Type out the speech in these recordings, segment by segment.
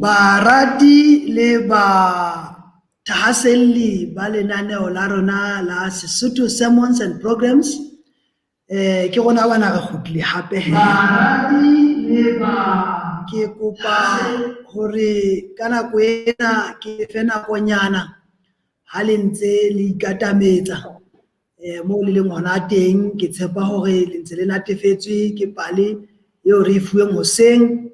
Barati le bathahaselli ba lenaneo la rona la Sesotho Sermons and Programs, ke rona bana re kgutlile hape he. Ke kopa hore ka nako ena ke fe nakonyana ha le ntse le ikatametsa moo le leng hona teng. Ke tshepa hore le ntse le natefetswe ke pale eo re e fuweng hoseng,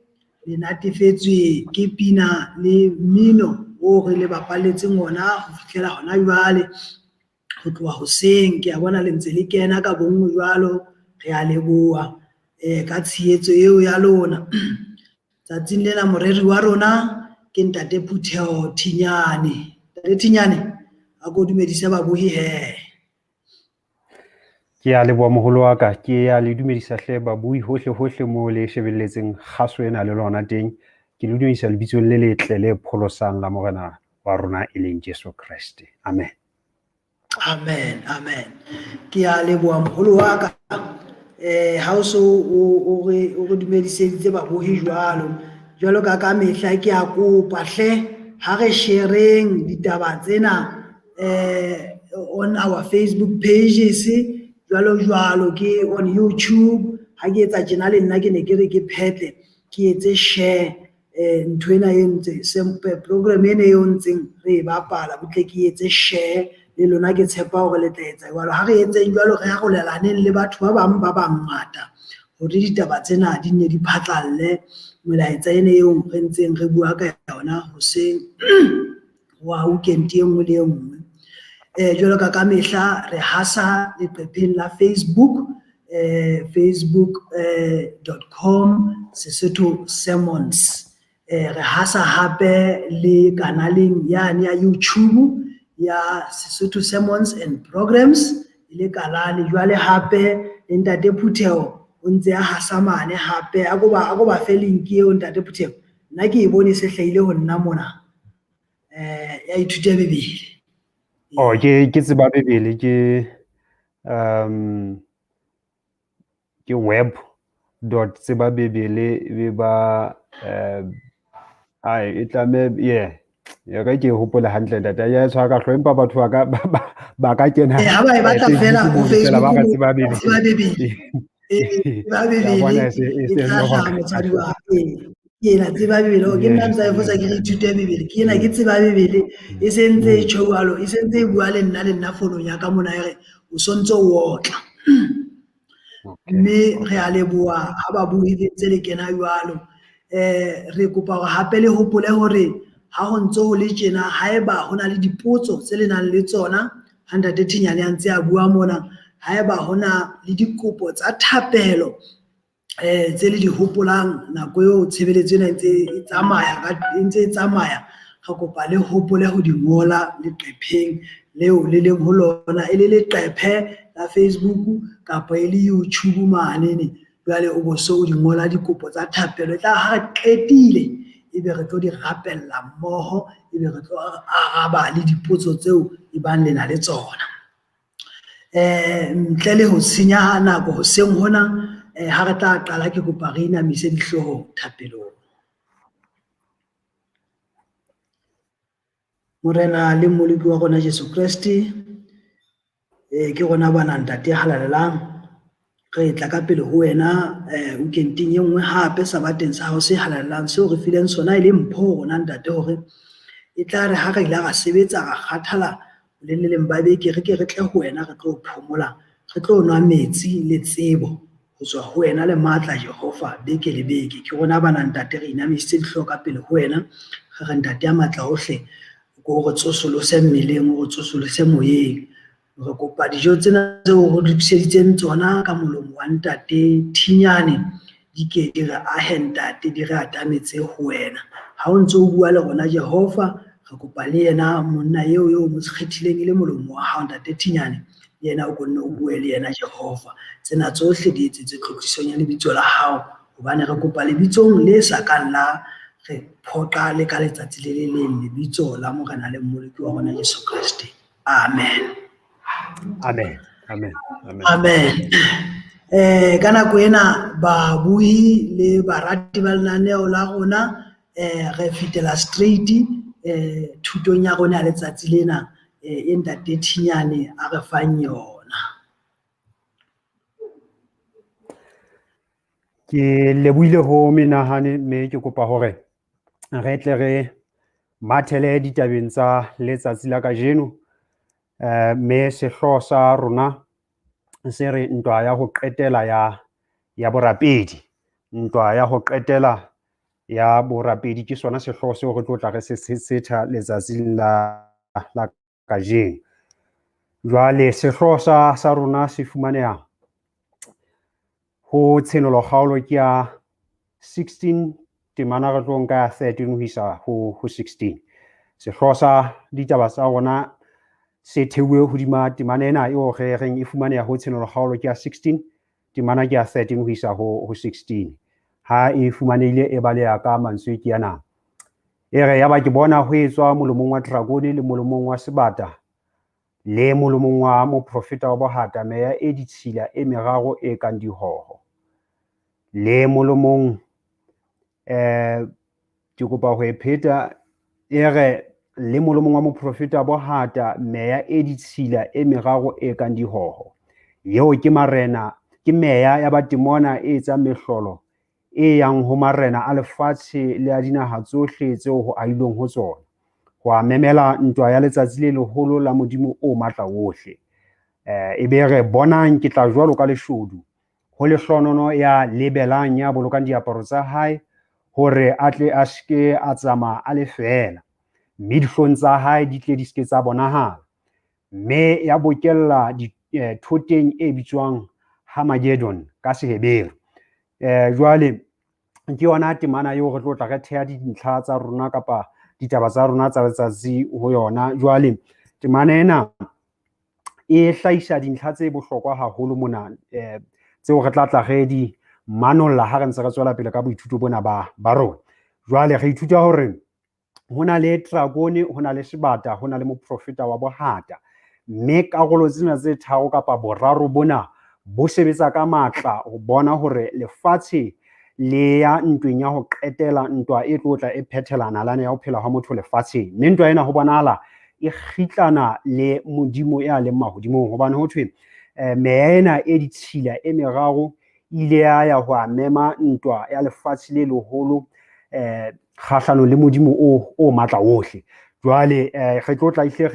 le natefetswe ke pina le mmino oo re le bapalletseng ona ho fihlela hona jwale ho tloha hoseng. Ke a bona le ntse le kena ka bonngwe jwalo, re a leboha ka tshehetso eo ya lona. Tsatsing lena moreri wa rona ke Ntate Phutheho Thinyane. Ntate Thinyane, a ko dumedise babohi hee. Ke a leboha moholo wa ka, ke a le dumedisa hle babuhi hohle hohle moo le shebelletseng kgaso ena le lona teng. Ke le dumedisa lebitsong le letle le pholosang la Morena wa rona e leng Jesu Kreste. Amen. Amen, amen. Ke a leboha moholo wa ka. Ha o so o re dumediseditse babohi jwalo. Jwalo ka ka mehla ke a kopa hle ha re shareng ditaba tsena on our Facebook pages jwalo jwalo ke on YouTube. Ha ke etsa tjena le nna ke ne ke re ke phetle ke etse share ntho ena e ntse program ena eo ntseng re e bapala butle ke etse share le lona, ke tshepa hore le tla etsa jwalo. Ha re etseng jwalo, re arolelaneng le batho ba bang ba bangata hore ditaba tsena di nne di phatlalle, melaetsa ena eo re ntseng re bua ka yona hoseng wa weekend e nngwe le e nngwe. Jwalo ka ka mehla re hasa leqepheng la Facebook, facebook.com Sesotho Sermons. Re hasa hape le kanaleng yane ya YouTube ya Sesotho Sermons and Programs le kalane. Jwale hape le Ntate Phutheho o ntse a hasa mane hape. A ko ba fe link eo Ntate Phutheho, nna ke e bone se hlahile ho nna mona ya ithute Bibele. Oh, ke tseba Bibele, ke ke web dot tseba Bibele be ba ai e tlame yeah ya ka ke hopola hantle ntate ya tshwara ka hlo, empa batho ba ka kena ha ba e batla fela ho Facebook ba tseba Bibele, tseba Bibele, tseba Bibele e tla hlaha motswadi wa ke ena tseba Bibele. Ke nna ntse e fosa ke re ithute Bibele, ke ena ke tseba Bibele e se ntse e tjho jwalo, e se ntse e bua le nna fonong ya ka mona e re o sontso o otla. Mme re a leboha ha babohi le ntse le kena jwalo. Re kopa hore hape le hopole hore ha ho ntso ho le tjena, haeba ho na le dipotso tse le nang le tsona ha Ntate Thinyane a ntse a bua mona, haeba ho na le dikopo tsa thapelo tse le di hopolang nako eo tshebeletso ena e ntse e tsamaya, re kopa le hopole ho di ngola leqepheng leo le leng ho lona, e le leqephe la Facebook kapa e le YouTube manene. Jwale o bo so o di ngola dikopo tsa thapelo, e tla ha re qetile ebe re tlo di rapella mmoho, ebe re tlo araba le dipotso tseo e bang le na le tsona. Ntle le ho senya nako hoseng hona, ha re tla qala ke kopa re inamise dihlooho thapelong. Morena le Mmoloki wa rona Jesu Kreste, ke rona bana Ntate halalelang, re tla ka pele ho wena weekending e nngwe hape sabateng sa hao se halalelang seo re fileng sona e le mpho ho rona Ntate, hore e tla re ha re ile ra sebetsa ra kgathala le le leng ba beke, re ke re tle ho wena re tlo phomola, re tlo nwa metsi le tsebo ho tswa ho wena le matla Jehova beke le beke. Ke rona bana Ntate re inamisitse dihlooho ka pele ho wena, re re Ntate ya matla ohle, ko re tsosolose mmeleng, o re tsosolose moyeng. Re kopa dijo tsena tseo re lokiseditseng tsona ka molomo wa Ntate Thinyane di ke di re ahe Ntate, di re atametse ho wena. Ha o ntso o bua le rona Jehova, re kopa le yena monna eo eo mo kgethileng e le molomo wa hao Ntate Thinyane, le yena o konne o bue le yena Jehova. Tsena tsohle di etsetswe tlotlisong ya lebitso la hao, hobane re kopa lebitsong le sa kang la re phoqa le ka letsatsi le le leng, lebitso la Morena le Mmoloki wa rona Jesu Kreste. Amen. Amen. Amen. Amen. Amen. Ka nako ena babuhi le barati ba lenaneo la rona, Re fetela straight thutong ya rona ya letsatsi lena e Ntate Thinyane a re fang yona. Ke lebohile ho menahane mme ke kopa hore re tle re mathele ditabeng tsa letsatsi la kajeno. Mme sehlooho sa rona se re ntwa ya ho qetela ya borapedi. Ntwa ya ho qetela ya borapedi ke sona sehlooho seo re tlo tla re se setha letsatsing la kajeno. Jwale sehlooho sa rona se fumaneha ho Tshenolo kgaolo ke ya 16 temana re tlo nka ya 13 ho isa ho 16. Sehlooho sa ditaba tsa rona se theuwe hodima temana ena eo re reng e fumaneha ho Tshenolo kgaolo ke ya 16 temana ke ya 13 ho isa ho 16. Ha e fumanehile e baleha ka mantswe ke ana. E re yaba ke bona ho etswa molomong wa dragone le molomong wa sebata le molomong wa moprofeta wa bohata meya e ditshila e meraro e kang dihoho. Le molomong ke kopa ho e pheta e re le molomong wa moprofeta bohata meya e ditshila e meraro e kang dihoho. Eo ke marena ke meya ya batemona e etsang mehlolo e yang ho marena a lefatshe le a dinaha tsohle tseo ho ahilweng ho tsona, ho a memela ntwa ya letsatsi le leholo la Modimo o matla wohle. E be re bonang ke tla jwalo ka leshodu, ho lehlonono ya lebelang ya bolokang diaparo tsa hae hore a tle a seke a tsamaya a le feela, mme dihlong tsa hae di tle di seke tsa bonahala. Mme ya bokella thoteng e bitswang Harmagedon ka Seheberu. Jwale ke yona temana eo re tlo tla re theha dintlha tsa rona kapa ditaba tsa rona tsa letsatsi ho yona. Jwale temana ena e hlahisa dintlha tse bohlokwa haholo mona tseo re tla tla re di manolla ha re ntse re tswela pele ka boithuto bona ba rona. Jwale re ithuta hore ho na le dragone, ho na le sebata, ho na le moprofeta wa bohata. Mme karolo tsena tse tharo kapa boraro bona bo sebetsa ka matla ho bona hore lefatshe le ya ntweng ya ho qetela, ntwa e tlo tla e phethela nalane ya ho phela ha motho lefatsheng. Mme ntwa ena ho bonahala e kgitlana le Modimo ya leng mahodimong, hobane ho thwe meya ena e ditshila e meraro ile ya ya ho a mema ntwa ya lefatshe le leholo kgahlanong le Modimo o matla wohle. Jwale re tlo tla ihle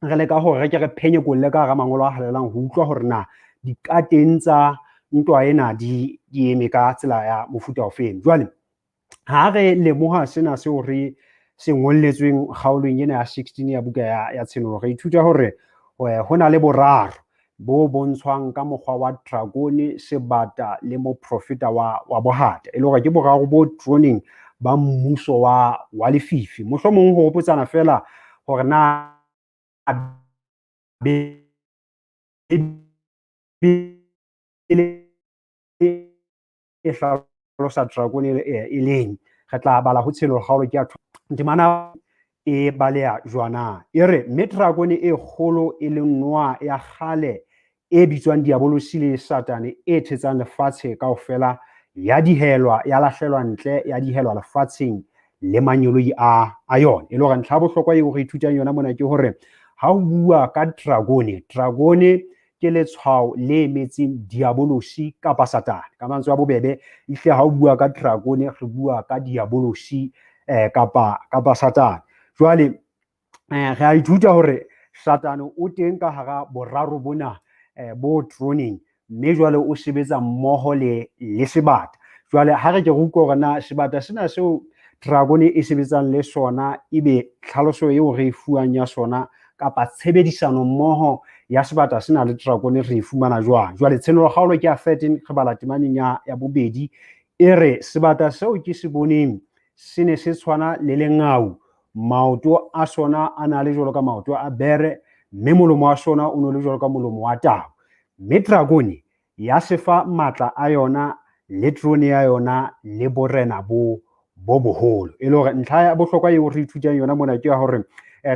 re leka hore re ke re phenyekolle ka hara mangolo a halalelang ho utlwa hore na dikateng tsa ntwa ena di eme ka tsela ya mofuta ofeng. Jwale ha re lemoha sena seo re se ngolletsweng kgaolong ena ya 16 ya buka ya Tshenolo, re ithuta hore ho na le boraro bo bontshwang ka mokgwa wa dragone, sebata le moprofeta wa bohata, e le hore ke boraro bo troneng ba mmuso wa lefifi. Mohlomong ho hopotsana fela hore na e hlalosa dragone e leng. Re tla bala ho Tshenolo kgaolo ke ya temana e baleha jwana. E re mme dragone e kgolo e leng noha ya kgale e bitswang Diabolosi le Satane e thetsang lefatshe kaofela ya dihelwa, ya lahlelwa ntle, ya dihelwa lefatsheng le manyoloi a yona. E le hore ntlha ya bohlokwa eo re ithutang yona mona ke hore ha ho bua ka dragone, dragone ke letshwao le emetseng Diabolosi kapa Satane. Ka mantswe a bobebe, ehlile ha o bua ka dragone re bua ka Diabolosi kapa Satane. Jwale re a ithuta hore Satane o teng ka hara boraro bona bo troneng, mme jwale o sebetsa mmoho le sebata. Jwale ha re ke re utlwe hore na sebata sena seo dragone e sebetsang le sona ebe tlhaloso eo re e fuwang ya sona kapa tshebedisano mmoho ya sebata sena le dragone re e fumana jwang. Jwale Tshenolo kgaolo ke ya 13, re bala temaneng ya bobedi e re sebata seo ke se boneng se ne se tshwana le lengau, maoto a sona a na le jwalo ka maoto a bere, mme molomo wa sona o no le jwalo ka molomo wa tau. Mme dragone ya se fa matla a yona le trone ya yona le borena bo boholo. E le hore ntlha ya bohlokwa eo re ithutang yona mona ke ya hore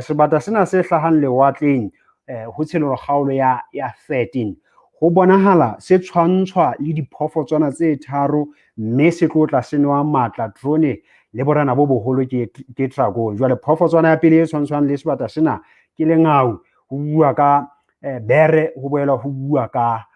sebata sena se hlahang lewatleng ho Tshenolo kgaolo ya 13 ho bonahala se tshwantshwa le diphoofotswana tse tharo, mme se tlo tla se nwa matla, trone le borena bo boholo ke dragon. Jwale phoofotswana ya pele e tshwantshwang le sebata sena ke lengau, ho bua ka bere, ho boela ho bua ka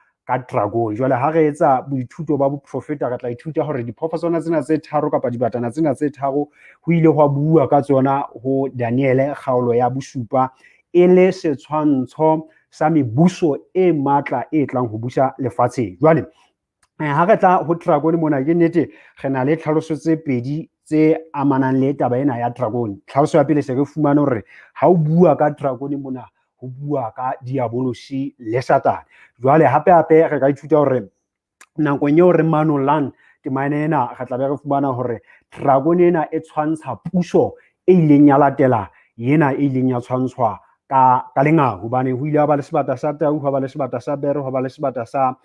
dragon. Jwale ha re etsa boithuto ba boprofeta, re tla ithuta hore diphoofotswana tsena tse tharo kapa dibatana tsena tse tharo ho ile hwa bua ka tsona ho Daniele kgaolo ya bosupa e le setshwantsho sa mebuso e matla e tlang ho busa lefatsheng. Jwale ha re tla ho dragon mona, ke nnete re na le tlhaloso tse pedi tse amanang le taba ena ya dragon. Tlhaloso ya pele se re fumane hore ha o bua ka dragon mona, ho bua ka diabolosi le Satane. Jwale hape hape re ka ithuta hore nakong eo re manollang temana ena, re tla be re fumana hore dragon ena e tshwantsha puso e ileng ya latela ena e ileng ya tshwantshwa ka lengau, hobane ho ile ha ba le sebata sa tau, ha ba le sebata sa bere, ha ba le sebata sa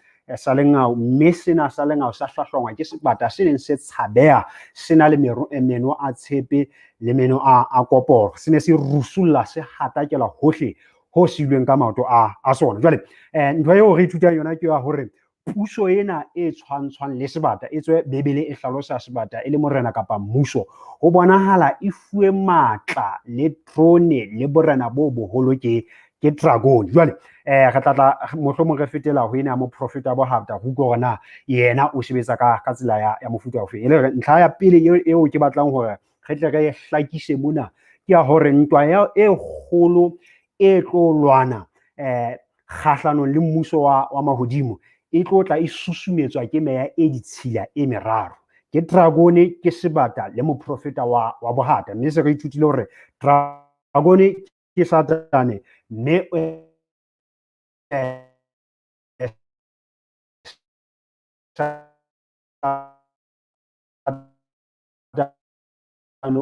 lengau, mme sena sa lengau sa hlahlangwa ke sebata se neng se tshabeha, se na le meno a tshepe le meno a koporo, se ne se rusulla, se hatakela hohle ho silweng ka maoto a sona. Jwale ntho eo re ithutang yona ke ya hore puso ena e tshwantshwang le sebata, e tswe Bibele e hlalosa sebata e le morena kapa mmuso, ho bonahala e fuwe matla le trone le borena bo boholo ke dragon. Jwale re tla mohlomong re fetela ho ena ya moprofeta bohata, ho utlwa hore na yena o sebetsa ka tsela ya mofuta ofe. E le hore ntlha ya pele eo ke batlang hore re tle re hlakise mona ke ya hore ntwa e kgolo e tlo lwana kgahlanong le mmuso wa mahodimo e tlo tla e susumetswa ke meya e ditshila e meraro, ke dragone, ke sebata le moprofeta wa bohata. Mme se re ithutile hore dragone ke Satane, mme Satane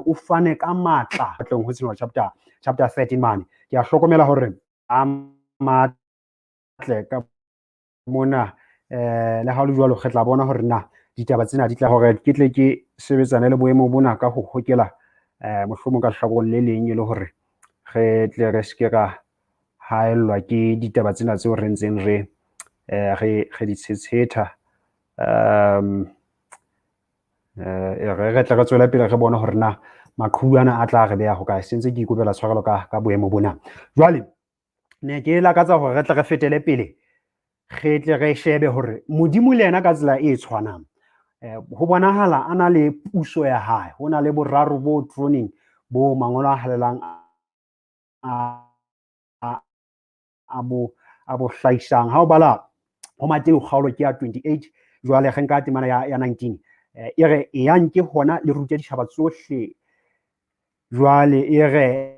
o fane ka matla tlong ho Tshenolo chapter 13 mane. Ke a hlokomela hore a matle ka mona, le ha ho le jwalo re tla bona hore na ditaba tsena di tla hore ke tle ke sebetsane le boemo bona ka ho hokela mohlomong ka lehlakoreng le leng, e le hore re tle re seke ra haellwa ke ditaba tsena tseo re ntseng re di tshetshetha. Re tle re tswele pele re bone hore na maqhubu ana a tla re beha hokae. Se ntse ke ikopela tshwarelo ka boemo bona. Jwale ne ke lakatsa hore re tle re fetele pele, re tle re shebe hore Modimo le yena ka tsela e tshwanang ho bonahala a na le puso ya hae, ho na le boraro bo throneng bo mangolo a halalelang a bo hlahisang. Ha o bala ho Mateo kgaolo ke ya 28, jwale re nka temana ya 19, e re eyang ke hona le rute ditjhaba tsohle, jwale e re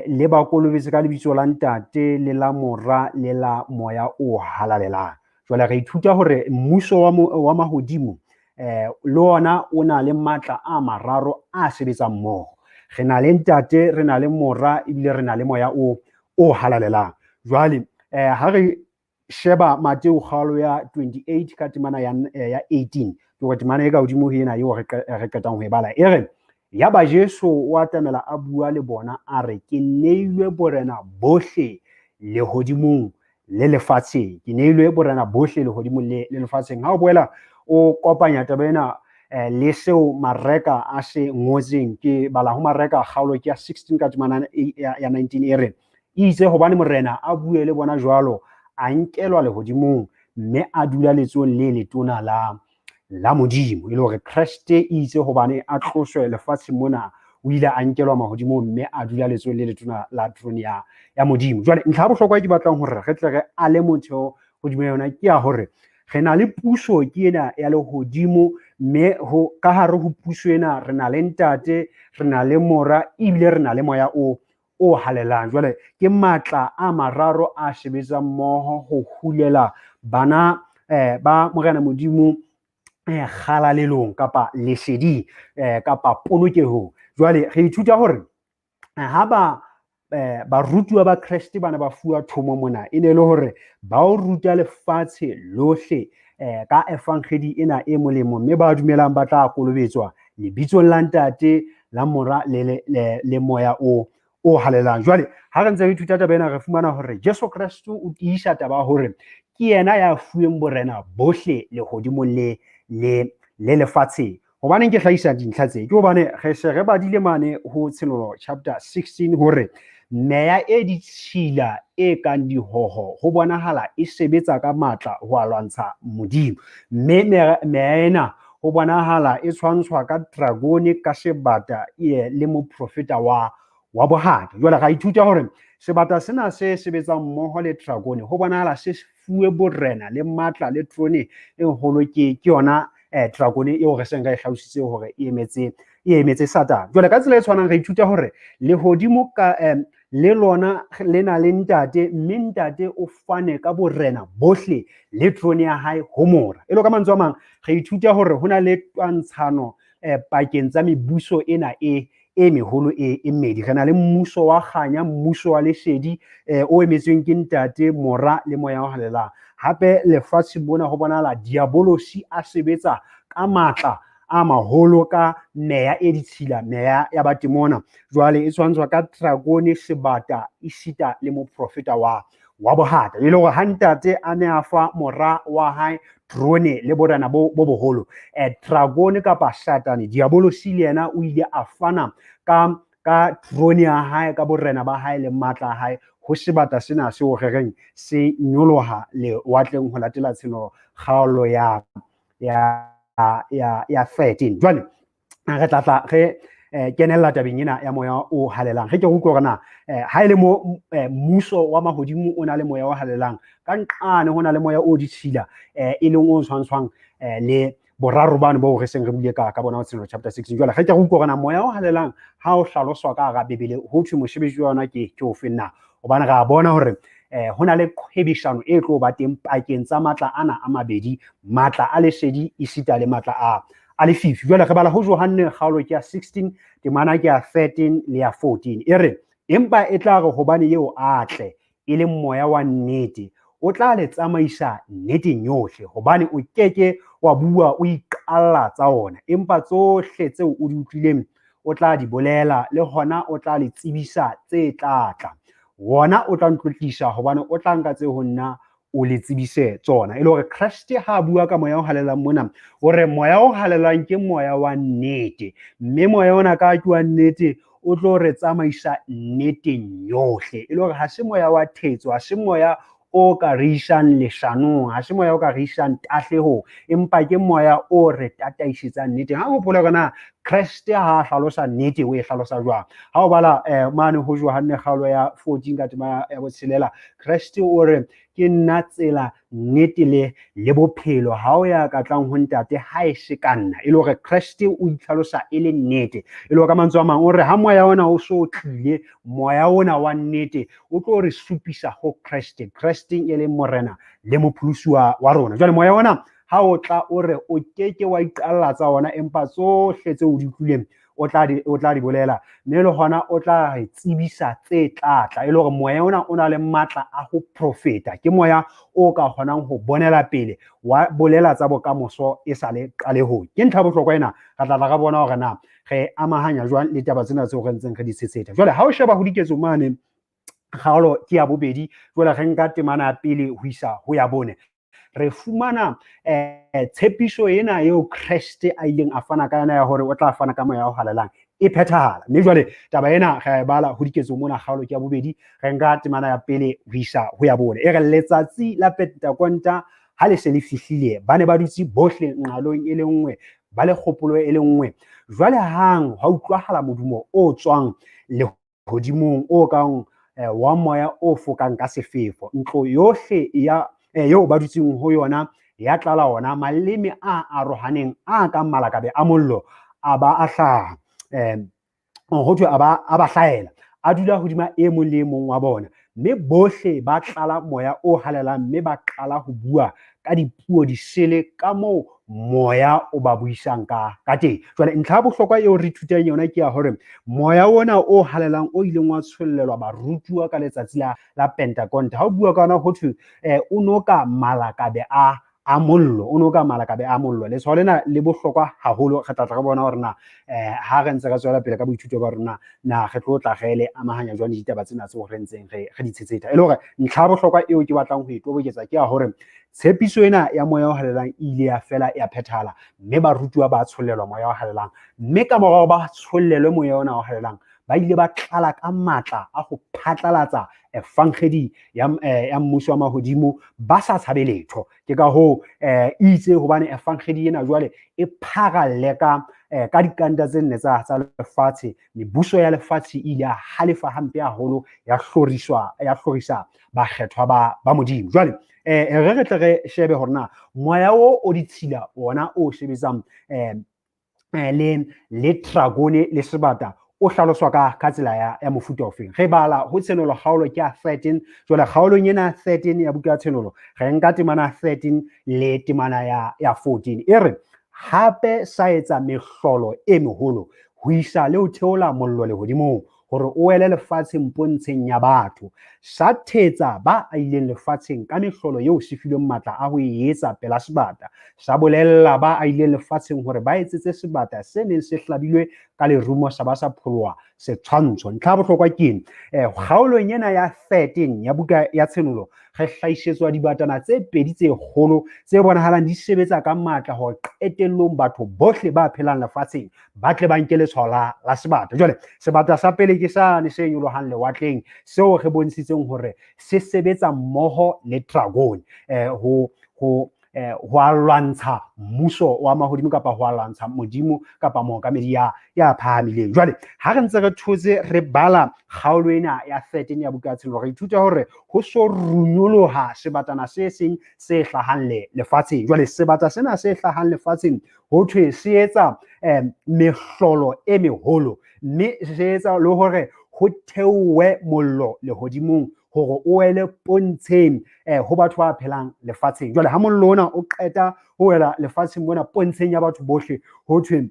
le ba kolobetse ka lebitso la Ntate le la Mora le la Moya o Halalelang. Jwale re ithuta hore mmuso wa mahodimo le ona o na le matla a mararo a sebetsang mmoho. Re na le Ntate, re na le Mora, ebile re na le Moya o Halalelang. Jwale ha re sheba Mateo kgaolo ya 28 ka temana ya 18, ke hore temana e ka hodimo ho ena eo re qetang ho e bala, e re yaba Jesu o atamela a bua le bona a re, ke neilwe borena bohle lehodimong le lefatsheng. Ke neilwe borena bohle lehodimong le lefatsheng. Ha o boela o kopanya taba ena le seo Mareka a se ngotseng, ke bala ho Mareka kgaolo ke ya 16 ka temana ya 19, e re itse hobane morena a bue le bona jwalo, a nkelwa lehodimong mme a dula letsohong le letona la Modimo. E le hore Kreste itse hobane a tloswe lefatsheng mona, o ile a nkelwa mahodimong mme a dula letsohong le letona la trone ya Modimo. Jwale ntlha ya bohlokwa ke batlang hore re tle re ale motheo hodima yona ke ya hore re na le puso ke ena ya lehodimo, mme ho ka hare ho puso ena re na le Ntate, re na le Mora, ebile re na le Moya o Halalelang. Jwale ke matla a mararo a sebetsang mmoho ho hulela bana ba Morena Modimo kgalalelong kapa leseding kapa polokehong. Jwale re ithuta hore ha ba barutuwa ba Kreste bana ba fuwa thomo mona, e ne le hore ba o ruta lefatshe lohle ka evangeli ena e molemo, mme ba dumelang ba tla kolobetswa lebitsong la Ntate, la Mora le Moya o Halalelang. Jwale ha re ntse re ithuta taba ena, re fumana hore Jesu Kreste o tiisa taba hore ke yena ya fuweng borena bohle lehodimong le lefatsheng. Hobaneng ke hlahisa dintlha tse? Ke hobane re se re badile mane ho Tshenolo chapter 16 hore meya e ditshila e kang dihoho ho bonahala e sebetsa ka matla ho a lwantsha Modimo. Mme meya ena ho bonahala e tshwantshwa ka dragone, ka sebata le moprofeta wa bohata. Jwale ra ithuta hore sebata sena se sebetsang mmoho le dragone ho bonahala se fuwe borena le matla le trone e holo ke yona dragone eo re seng re e hlalositse hore e emetse Satane. Jwale ka tsela e tshwanang re ithuta hore lehodimo ka le lona le na le ntate, mme ntate o fane ka borena bohle le trone ya hae ho mora. E le ka mantswe a mang re ithuta hore ho na le twantshano pakeng tsa mebuso ena e meholo e mmedi. Re na le mmuso wa kganya, mmuso wa lesedi o emetsweng ke ntate, mora le moya o halalelang. Hape lefatshe mona ho bonahala diabolosi a sebetsa ka matla a maholo ka meya e ditshila, meya ya batemona. Jwale e tshwantshwa ka dragone, sebata, esita le moprofeta wa bohata. E le hore ha ntate a ne a fa mora wa hae trone le borena bo boholo, dragone kapa Satane diabolosi le yena o ile a fana ka trone ya hae, ka borena ba hae le matla a hae ho sebata sena seo re reng se nyoloha lewatleng ho latela Tshenolo kgaolo ya 13. Jwale re tla re kenella tabeng ena ya moya o halelang. Re ke re utlwe hore na ha e le mo mmuso wa mahodimo o na le moya o halelang, ka nqane ho na le moya o ditshila e leng o tshwantshwang le boraro bano boo re seng re buile ka bona ho Tshenolo chapter 16. Jwale re ke re utlwe hore na moya o halelang ha o hlaloswa ka hara Bibele ho thwe mosebetsi wa yona ke ofe na, hobane re a bona hore ho na le qhwebeshano e tlo ba teng pakeng tsa matla ana a mabedi, matla a lesedi esita le matla a lefifi. Jwale re bala ho Johanne kgaolo ke ya 16 temana ke ya 13 le ya 14. E re, empa e tla re hobane eo a tle e leng moya wa nnete, o tla le tsamaisa nneteng yohle, hobane o keke wa bua o iqalla tsa ona, empa tsohle tseo o di utlwileng o tla di bolela, le hona o tla le tsebisa tse tla tla. Wona o tla ntlotlisa, hobane o tla nka tse ho nna o le tsebise tsona. E le hore Kreste ha a bua ka moya o halalelang mona, o re moya o halalelang ke moya wa nnete, mme moya ona ka ke wa nnete o tlo re tsamaisa nneteng yohle. E le hore ha se moya wa thetso, ha se moya o ka re isang leshanong, ha se moya o ka re isang tahlehong, empa ke moya o re tataisetsang nneteng. Ha o hopola hore na Kreste ha a hlalosa nnete o e hlalosa jwang. Ha o bala mane ho Johanne kgaolo ya 14 ka tema ya 6, Kreste o re ke nna tsela, nnete le bophelo, ha o ya ka tlang ho ntate ha e se ka nna. E le hore Kreste o itlhalosa e le nnete. E le hore ka mantswe a mang o re ha moya ona o so tlile, moya ona wa nnete o tlo re supisa ho Kreste, Kresteng e leng morena le mopholosi wa rona. Jwale moya ona ha o tla o re o keke wa iqalla tsa ona, empa tsohle tseo o di utlwileng o tla di bolela, mme le hona o tla re tsebisa tse tla tla. E le hore moya ona o na le matla a ho profeta, ke moya o ka kgonang ho bonela pele, wa bolela tsa bokamoso e sa le qalehong. Ke ntlha bohlokwa ena, re tla tla re bona hore na re amahanya jwang le taba tsena tseo re ntseng re di tshetsheta. Jwale ha o sheba ho Diketso mane kgaolo ke ya 2, jwale re nka temana ya pele ho isa ho ya 4, re fumana tshepiso ena eo Kreste a ileng a fana ka yona ya hore o tla fana ka moya o halalelang e phethahala. Mme jwale taba ena re e bala ho Diketso mona kgaolo ke ya 2, re nka temana ya pele ho isa ho ya 4. E re letsatsi la Pentakonta ha le se le fihlile, ba ne ba dutse bohle nqalong e le nngwe, ba le kgopolo e le nngwe. Jwale hang hwa utlwahala modumo o tswang lehodimong o kang wa moya o fokang ka sefefo. Ntlo yohle ya eo ba dutseng ho yona ya tlala ona maleme a arohaneng a kang malakabe a mollo a ba a hlaha, ho thwe a ba hlahela, a dula hodima e mong le e mong wa bona, mme bohle ba tlala moya o halalelang, mme ba qala ho bua ka dipuo disele ka moo moya o ba buisang ka teng. Jwale ntlha ya bohlokwa eo re ithutang yona ke ya hore moya ona o halalelang o ileng wa tshollelwa barutuwa ka letsatsi la Pentakonta, ha o bua ka ona ho thwe o noka malakabe a a mollo, o no ka malakabe a mollo. Letshwao lena le bohlokwa haholo, re tla tla re bona hore na ha re ntse re tswela pele ka boithuto ba rona, na re tlo tla re le amahanya jwang le ditaba tsena tseo re ntseng re di tshetsheta. E le hore ntlha ya bohlokwa eo ke batlang ho e toboketsa ke ya hore tshepiso ena ya moya o halalelang e ile ya fela ya phethahala, mme barutuwa ba tshollelwa moya o halalelang, mme ka morao ba tshollelwe moya ona o halalelang, ba ile ba tlala ka matla a ho phatlalatsa evangedi ya mmuso wa mahodimo ba sa tshabe letho. Ke ka hoo itse hobane evangedi ena jwale e pharalle ka dikanta tse nne tsa lefatshe. Mebuso ya lefatshe e ile ya halefa hampe haholo, ya hlorisa bakgethwa ba Modimo. Jwale re tle re shebe hore na moya o ditshila ona o sebetsang le dragone le sebata o hlaloswa ka tsela ya mofuta ofeng. Re bala ho Tshenolo kgaolo ke ya 13. Jwale kgaolong ena 13 ya buka ya Tshenolo re nka temana 13 le temana ya 14. E re hape sa etsa mehlolo e meholo ho isa le ho theola mollo lehodimong hore o wele lefatsheng pontsheng ya batho. Sa thetsa ba aileng lefatsheng ka mehlolo eo se filweng matla a ho e etsa pela sebata. Sa bolella ba aileng lefatsheng hore ba etsetse sebata se neng se hlabilwe ka lerumo sa ba sa pholoha setshwantsho. Ntlha ya bohlokwa ke eng? Kgaolong ena ya 13 ya buka ya Tshenolo re hlahisetswa dibatana tse pedi tse kgolo tse bonahalang di sebetsa ka matla hore qetellong batho bohle ba phelang lefatsheng ba tle ba nke letshwao la sebata. Jwale sebata sa pele ke sane se nyolohang lewatleng seo re bontshitseng hore se sebetsa mmoho le dragon ho a lwantsha mmuso wa mahodimo kapa ho a lwantsha Modimo kapa mookamedi ya phahamileng. Jwale ha re ntse re thotse re bala kgaolo ena ya 13 ya buka ya Tshenolo, re ithuta hore ho so runyoloha sebatana se seng se hlahang lefatsheng. Jwale sebata sena se hlahang lefatsheng ho thwe se etsa mehlolo e meholo, mme se etsa le hore ho theowe mollo lehodimong hore o wele pontsheng ho batho ba phelang lefatsheng. Jwale ha mollo ona o qeta ho wela lefatsheng mona pontsheng ya batho bohle, ho thwe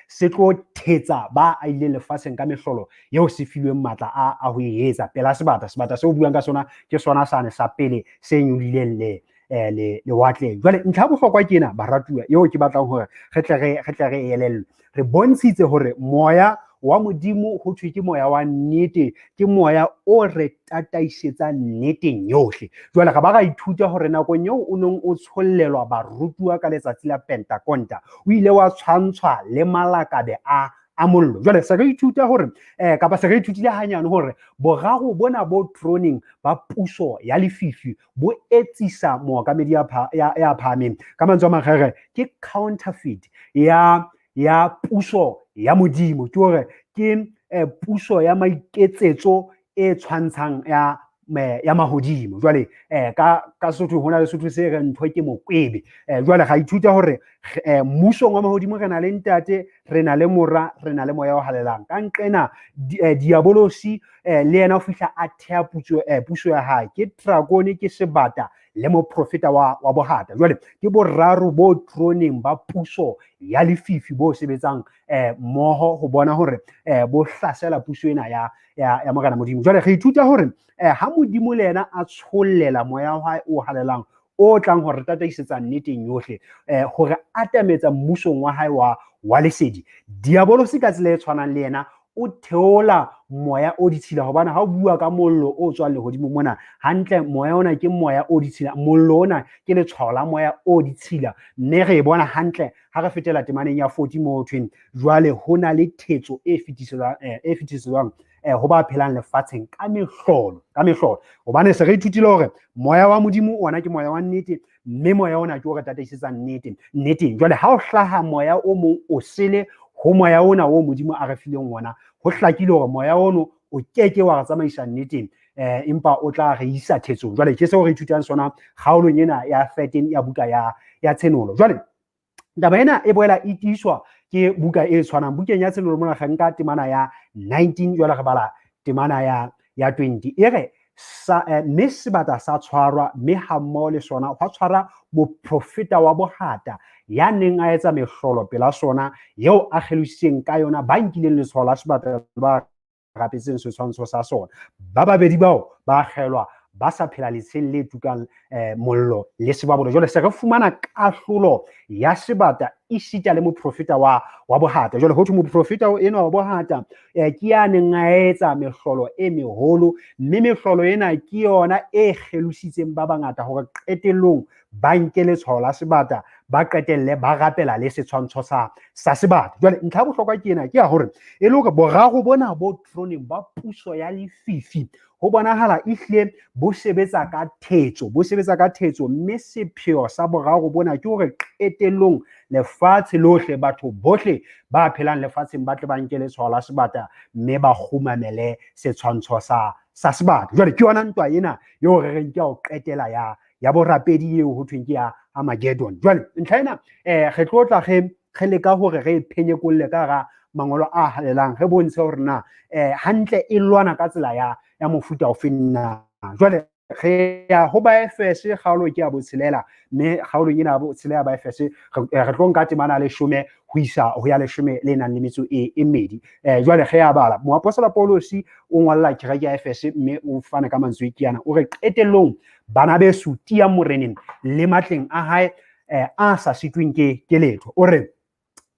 se tlo thetsa ba aileng lefatsheng ka mehlolo eo se filweng matla a ho e etsa pela sebata. Sebata seo buang ka sona ke sona sane sa pele se nyolileng lewatleng. Jwale ntlha ya bohlokwa ke ena baratuwa eo ke batlang hore re tle re elellwe. Re bontshitse hore moya wa Modimo ho thwe ke moya wa nnete, ke moya o re tataisetsang nneteng yohle. Jwale re ba ra ithuta hore nakong eo o neng o tshollelwa barutuwa ka letsatsi la Pentakonta, o ile wa tshwantshwa le malakabe a mollo. Jwale se re ithuta hore kapa se re ithutile hanyane hore boraro bona bo throneng ba puso ya lefifi bo etsisa mookamedi ya phahameng. Ka mantswe a mang re ke counterfeit ya puso ya Modimo. Ke hore ke puso ya maiketsetso e tshwantshang ya mahodimo. Jwale ka Sesotho hona le Sesotho se re ntho ke mokwebe. Jwale ra ithuta hore mmusong wa mahodimo re na le ntate, re na le mora, re na le moya o halalelang. Ka nqena diabolosi le yena o fihla a thea puso ya hae. Ke dragone, ke sebata le moprofeta wa bohata. Jwale ke boraro bo troneng ba puso ya lefifi bo sebetsang mmoho ho bona hore bo hlasela puso ena ya Morena Modimo. Jwale re ithuta hore ha Modimo le yena a tshollela moya wa hae o halalelang o tlang hore tataisetsa nneteng yohle, hore atametsa mmusong wa hae wa lesedi, diabolosi ka tsela e tshwanang le yena o theola moya o ditshila. Hobane ha o bua ka mollo o tswang lehodimo mona hantle, moya ona ke moya o ditshila, mollo ona ke letshwao la moya o ditshila, mme re e bona hantle ha re fetela temaneng ya 40 moo thweng jwale ho na le thetso e fetisetswang ho ba phelang lefatsheng ka mehlolo, ka mehlolo. Hobane se re ithutile hore moya wa Modimo ona ke moya wa nnete, mme moya ona ke o re tataisetsang nneteng. Jwale ha o hlaha moya o mong o sele ho moya ona o Modimo a re fileng wona, ho hlakile hore moya ono o keke wa re tsamaisa nneteng, empa o tla re isa thetsong. Jwale ke seo re ithutang sona kgaolong ena ya 13 ya buka ya Tshenolo. Jwale taba ena e boela e tiiswa ke buka e tshwanang. Bukeng ya Tshenolo mona re nka temana ya 19, jwale re bala temana ya 20. E re mme sebata sa tshwarwa, mme hammoho le sona hwa tshwara moprofeta wa bohata ya neng a etsa mehlolo pela sona, eo a kgelositseng ka yona ba nkileng letshwao la sebata ba rapetseng setshwantsho sa sona. Ba babedi bao ba kgelwa ba sa phela letsheng le tukang mollo le sebabolo. Jwale se re fumana kahlolo ya sebata esita le moprofeta wa bohata. Jwale ho thwe moprofeta enwa wa bohata ke ya neng a etsa mehlolo e meholo, mme mehlolo ena ke yona e kgelositseng ba bangata hore qetellong ba nke letshwao la sebata, ba qetelle ba rapela le setshwantsho sa sebata. Jwale ntlha ya bohlokwa ke ena, ke ya hore e le hore boraro bona bo troneng ba puso ya lefifi ho bonahala ehlile bo sebetsa ka thetso, bo sebetsa ka thetso, mme sepheo sa boraro bona ke hore qetellong lefatshe lohle, batho bohle ba phelang lefatsheng ba tle ba nke letshwao la sebata mme ba kgumamele setshwantsho sa sebata. Jwale ke yona ntwa ena eo re reng ke ya ho qetela ya borapedi eo ho thweng ke ya Armageddon. Jwale ntlha ena re tlo tla re leka hore re phenyekolle ka hara mangolo a halalelang, re bontshe hore na hantle e lwana ka tsela ya mofuta ofe na. Jwale re ya ho Baefese kgaolo ke ya 6, mme kgaolong ena ya 6 ya Baefese re tlo nka temana ya 10 ho isa ho ya 12 le nang le metso e mmedi. Jwale re ya bala. Moapostola Paulosi o ngolla kereke ya Efese mme o fana ka mantswe ke ana, o re qetellong bana beso tiyang Moreneng le matleng a hae a sa sitweng ke letho. O re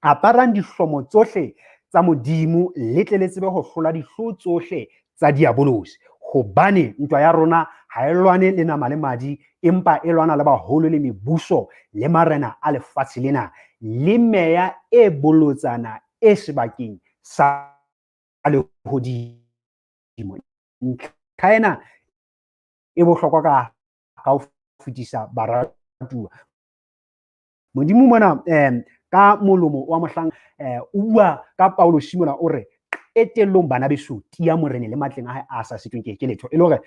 aparang dihlomo tsohle tsa Modimo le tle le tsebe ho hlola dihlo tsohle tsa diabolosi, hobane ntwa ya rona ha e lwane le nama le madi, empa e lwana le baholo le mebuso le marena a lefatshe lena le meya e bolotsana e sebakeng sa lehodimo. Ntlha ena e bohlokwa ka ho fetisa baratuwa. Modimo mona ka molomo wa mohlang o bua ka Paulosi mona, o re qetellong bana beso tiya Morene le matleng a hae a sa sitweng ke letho. E le hore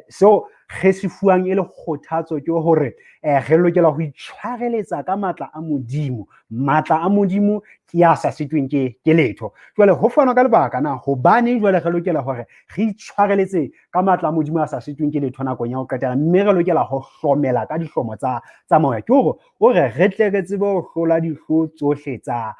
seo re se fuwang e le kgothatso ke hore re lokela ho itshwareletsa ka matla a Modimo. Matla a Modimo ke a sa sitweng ke letho. Jwale ho fanwa ka lebaka na hobane jwale re lokela hore re itshwareletse ka matla a Modimo a sa sitweng ke letho nakong ya ho qetela, mme re lokela ho hlomela ka dihlomo tsa moya. Ke hore o re re tle re tsebe ho hlola dihlo tsohle tsa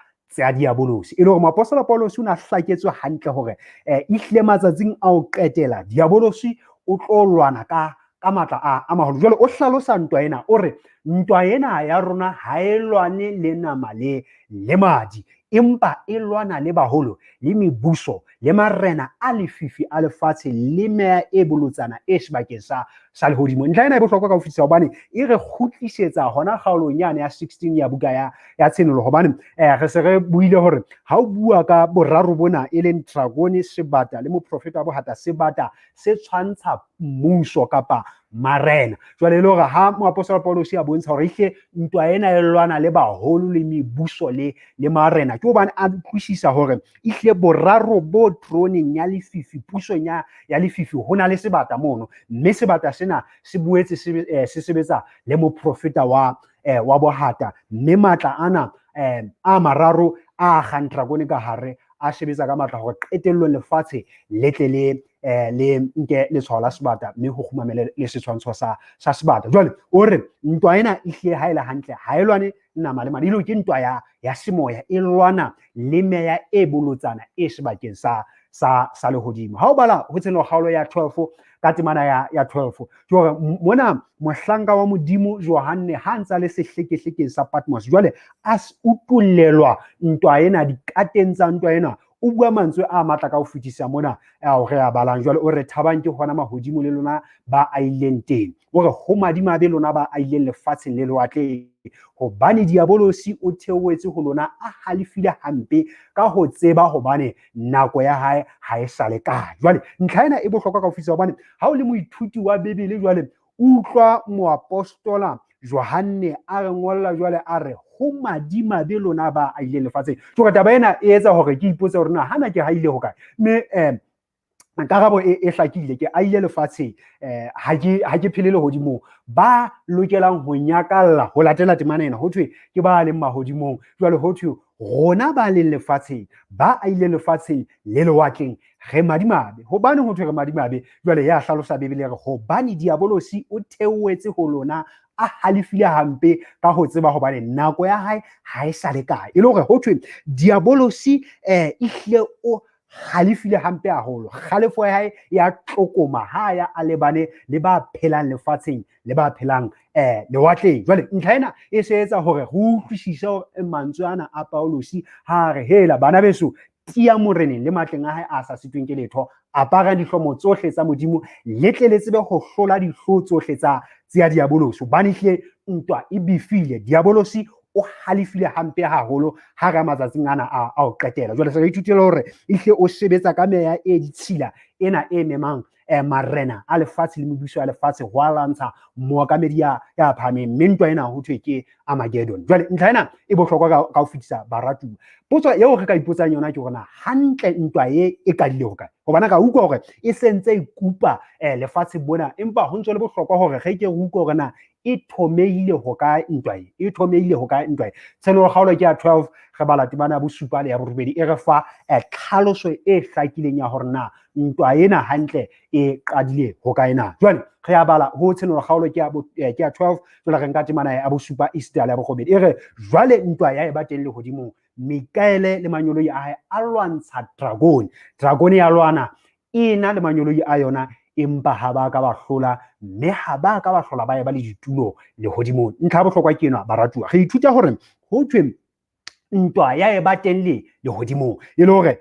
diabolosi. E le hore moapostola Paulosi o ne a hlaketswe hantle hore ehlile matsatsing a ho qetela diabolosi o tlo lwana ka matla a maholo. Jwale o hlalosa ntwa ena, o re ntwa ena ya rona ha e lwane le nama le madi, empa e lwana le baholo le mebuso le marena a lefifi a lefatshe le meya e bolotsana e sebakeng sa lehodimo. Ntlha ena e bohlokwa ka ho fetisisa hobane e re kgutlisetsa hona kgaolong yane ya 16 ya buka ya Tshenolo, hobane re se re buile hore ha o bua ka boraro bona e leng dragone, sebata le moprofeta wa bohata, sebata se tshwantsha mmuso kapa marena. Jwale e le hore ha moapostola Paulosi a bontsha hore ehlile ntwa ena e lwana le baholo le mebuso le marena, ke hobane a utlwisisa hore ehlile boraro bo troneng ya lefifi, pusong ya lefifi, ho na le sebata mono, mme sebata sena se boetse se sebetsa le moprofeta wa bohata, mme matla ana a mararo a akgang dragone ka hare a sebetsa ka matla hore qetellong lefatshe le tle le le nke letshwao la sebata mme ho kgumamele le setshwantsho sa sebata. Jwale o re ntwa ena ehlile ha e le hantle ha e lwane nama le madi, ke ntwa ya semoya, e lwana le meya e bolotsana e sebakeng sa lehodimo. Ha o bala ho Tshenolo kgaolo ya 12 ka temana ya 12, ke hore mona mohlanka wa Modimo Johanne ha ntsa le sehlekehlekeng sa Patmos, jwale a utullelwa ntwa ena, dikateng tsa ntwa ena, o bua mantswe a matla ka ho fetisa mona ao re a balang. Jwale o re thabang ke hona mahodimo le lona ba aileng teng, o re ho madimabe lona ba aileng lefatsheng le lewatleng, hobane diabolosi o theohetse ho lona a halefile hampe ka ho tseba hobane nako ya hae ha e sa le kae. Jwale ntlha ena e bohlokwa ka ho fetisa hobane ha o le moithuti wa Bibele jwale utlwa moapostola Johanne a re ngolla jwale a re ho madimabe lona ba aileng lefatsheng. Ke hore taba ena e etsa hore ke ipotse hore na hana ke haile hokae, mme karabo e hlakile, ke aile lefatsheng, ha ke phele lehodimong. Ba lokelang ho nyakalla ho latela temana ena ho thwe ke ba leng mahodimong. Jwale ho thwe rona ba leng lefatsheng, ba aile lefatsheng le lewatleng, re madimabe. Hobane ho thwe re madimabe, jwale ya hlalosa Bibele re hobane diabolosi o theohetse ho lona a halefile hampe ka ho tseba hobane nako ya hae ha e sa le kae. E le hore ho thwe diabolosi ehlile o halefile hampe haholo. Kgalefo ya hae ya tlokoma ha ya a lebane le ba phelang lefatsheng le ba phelang lewatleng. Jwale ntlha ena e se etsa hore re utlwisise mantswe ana a Paulosi ha re hela bana beso, tiya moreneng le matleng a hae a sa sitweng ke letho, aparang dihlomo tsohle tsa Modimo, le tle le tsebe ho hlola dihlo tsohle tsa diabolosi. Hobane ehlile ntwa e befile, diabolosi o halefile hampe haholo ha re matsatsing ana a ho qetela. Jwale se re ithutile hore ehlile o sebetsa ka meya e ditshila ena e memang marena a lefatshe le mebuso ya lefatshe ho a lwantsha mookamedi ya phahameng, mme ntwa ena ho thwe ke Armageddon. Jwale ntlha ena e bohlokwa ka ho fetisa baratuwa. Potso eo re ka ipotsang yona ke hore na hantle ntwa e e qadile hokae? Hobane ka utlwa hore e sentse e kupa lefatshe bona, empa ho ntse le bohlokwa hore re ke re utlwe hore na e thomehile hokae ntwa e, e thomehile hokae ntwa e. Tshenolo kgaolo ke ya 12, re bala temana ya bosupa le ya borobedi, e re fa tlhaloso e hlakileng ya hore na ntwa ena hantle e qadile hokae na. Jwale re a bala ho Tshenolo kgaolo ke ya 12, jwale re nka temana ya bosupa esita le ya borobedi, e re jwale ntwa ya eba teng lehodimong, Mikaele le manyoloi a hae a lwantsha dragone. Dragone ya lwana ena le manyoloi a yona, empa ha ba ka ba hlola, mme ha ba ka ba hlola ba eba le ditulo lehodimong. Ntlha ya bohlokwa ke ena baratuwa, re ithuta hore ho thwe ntwa ya eba teng le lehodimong, e le hore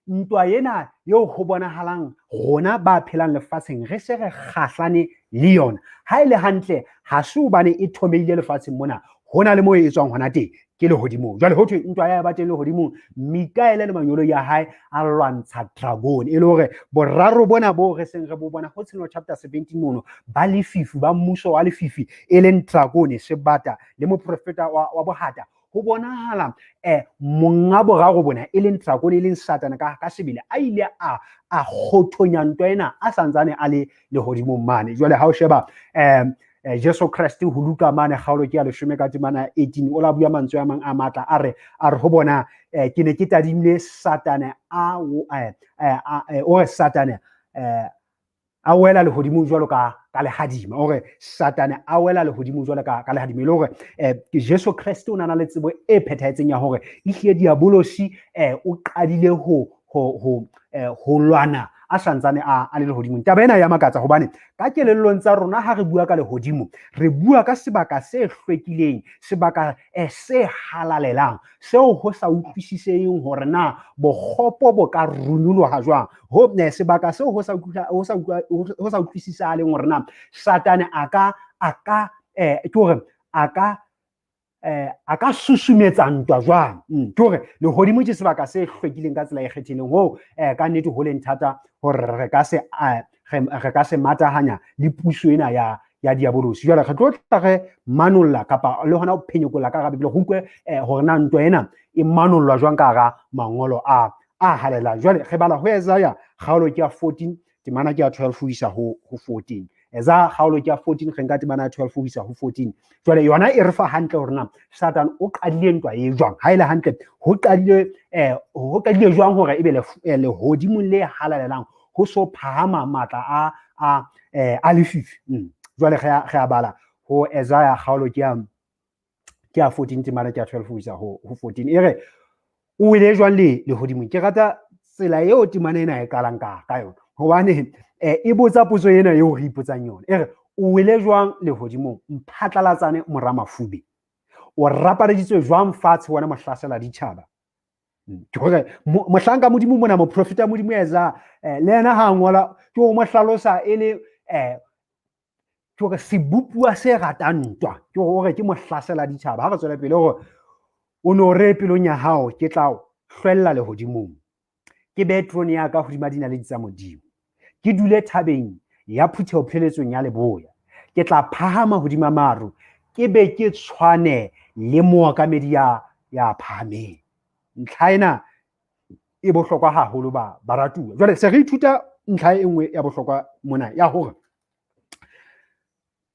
ntwa ena eo ho bonahalang rona ba phelang lefatsheng re se re kgahlane le yona, ha e le hantle ha se hobane e thomehile lefatsheng mona, ho na le moo e tswang hona teng, ke lehodimong. Jwale ho thwe ntwa ya ba teng lehodimong, Mikaele le manyoloi a hae a lwantsha dragone, e le hore boraro bona bo re seng re bo bona ho Tshenolo chapter 17 mono, ba lefifi, ba mmuso wa lefifi, e leng dragone, sebata le moprofeta wa bohata. Ho bonahala monga boraro bona e leng dragone, e leng Satane ka sebele, a ile a kgothonya ntwa ena a santsane a le lehodimong mane. Jwale ha o sheba Jesu Kreste ho Luka mane kgaolo ke ya 10 ka temana 18, o la bua mantswe a mang a matla, a re ho bona ke ne ke tadimile Satane o re Satane a wela lehodimong jwalo ka lehadima, o re Satane a wela lehodimong jwalo ka lehadima, e le hore Jesu Kreste o na le tsebo e phethahetseng ya hore ehlile diabolosi o qadile ho lwana a santsane a le lehodimong. Taba ena ya makatsa hobane ka kelellong tsa rona ha re bua ka lehodimo, re bua ka sebaka se hlwekileng, sebaka se halalelang, seo ho sa utlwisiseng hore na bokgopo bo ka runyoloha jwang. Ho sebaka seo ho sa utlwisisahaleng hore na Satane a ka susumetsa ntwa jwang. Ke hore lehodimo ke sebaka se hlwekileng ka tsela e kgethileng, hoo ka nnete ho leng thata hore re ka se matahanya le puso ena ya diabolosi. Jwale re tlo tla re manolla kapa le hona ho phenyekolla ka hara Bibele, re utlwe hore na ntwa ena e manollwa jwang ka hara mangolo a halalelang. Jwale re bala ho Isaiah kgaolo ke ya 14, temana ke ya 12 ho isa ho 14. Eza kgaolo ke ya 14, re nka temana ya 12 ho isa ho 14. Jwale yona e re fa hantle hore na Satan o qadile ntwa e jwang. Ha e le hantle ho qadile jwang hore ebe lehodimong le halalelang ho so phahama matla a lefifi. Jwale re a bala ho Isaiah kgaolo ke ya 14, temana ke ya 12 ho isa ho 14. E re o wele jwang le lehodimong. Ke rata tsela eo temana ena e qalang ka yona, hobane e botsa potso ena eo re ipotsang yona. E re o wele jwang lehodimong, mphatlalatsane mora mafube, o rapareditswe jwang fatshe wena mohlasela ditjhaba. Ke hore mohlanka Modimo mona, moprofeta Modimo Isaiah le yena ha ngola ke o mo hlalosa e le ke hore sebopuwa se ratang ntwa, ke hore ke mohlasela ditjhaba. Ha re tswela pele hore o no re pelong ya hao, ke tla hlwella lehodimong, ke behe terone ya ka hodima dinaledi tsa Modimo, ke dule thabeng ya phutheho pheletsong ya leboya, ke tla phahama hodima maru, ke be ke tshwane le mookamedi ya phahameng. Ntlha ena e bohlokwa haholo ba baratuwa. Jwale se re ithuta ntlha e nngwe ya bohlokwa mona ya hore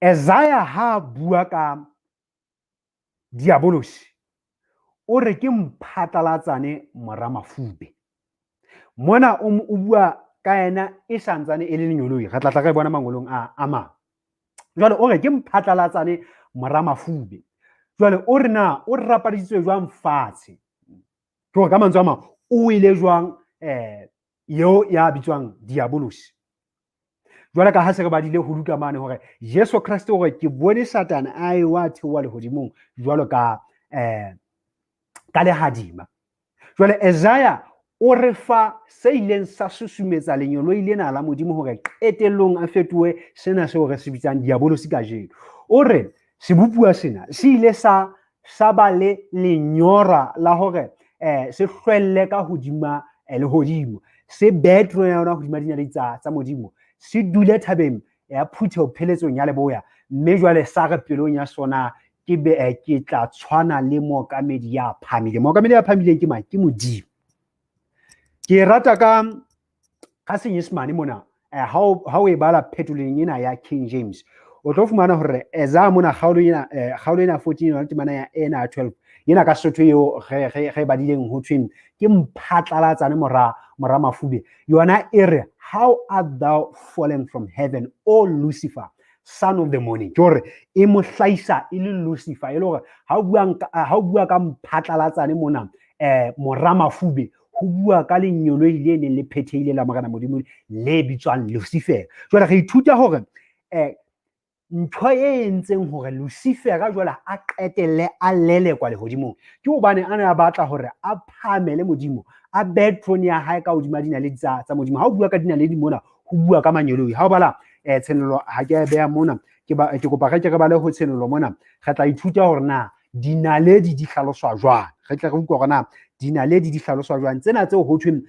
Isaiah ha bua ka diabolosi o re ke mphatlalatsane mora mafube. Mona o bua ka yena e santsane e le lenyoloi, re tla tla re bona mangolong a mang. Jwale o re ke mphatlalatsane mora mafube. Jwale o re na o rapaditswe jwang fatshe? Ke hore ka mantswe a mang o wele jwang Eo ya bitswang Diabolosi. Jwale ka ha se re badile ho Luka mane hore Jesu Kreste hore ke bone Satane a ewa theoha lehodimong jwalo ka ka lehadima. Jwale Isaiah o re fa se ileng sa susumetsa lengeloi lena la Modimo hore qetellong a fetohe sena seo re se bitsang Diabolosi kajeno. O re sebopuwa sena se ile sa ba le lenyora la hore se hlwelle ka hodima lehodimo, se behe terone ya yona hodima dinaledi tsa Modimo, se dule thabeng ya phutheho pheletsong ya leboya, mme jwale sa re pelong ya sona ke be ke tla tshwana le mookamedi ya phahamileng. Mookamedi ya phahamileng ke mang? Ke Modimo. Ke rata ka Senyesemane mona, ha o e bala phetolelong ena ya King James, o tlo fumana hore Isaiah mona kgaolo ena 14 yona temana ya ena 12 ena ka Sesotho eo re badileng ho thweng ke mphatlalatsane mora mafube, yona e re, how art thou fallen from heaven, O Lucifer, son of the morning. Ke hore e mo hlahisa e le Lucifer, e le hore ha o bua ka mphatlalatsane mona mora mafube, ho bua ka lengeloi le neng le phethehile la Morena Modimo le bitswang Lucifer. Jwale re ithuta hore ntho e entseng hore Lucifer jwale a qetelle a lelekwa lehodimong ke hobane a ne a batla hore a phahamele Modimo, a behe terone ya hae ka hodima dinaledi tsa Modimo. Ha o bua ka dinaledi mona, ho bua ka mangeloi. Ha o bala tshenolo, ha ke a beha mona, ke kopa re ke re bale ho tshenolo mona, re tla ithuta hore na dinaledi di hlaloswa jwang. Re tle re utlwe hore na dinaledi di hlaloswa jwang. Tsena tseo ho thweng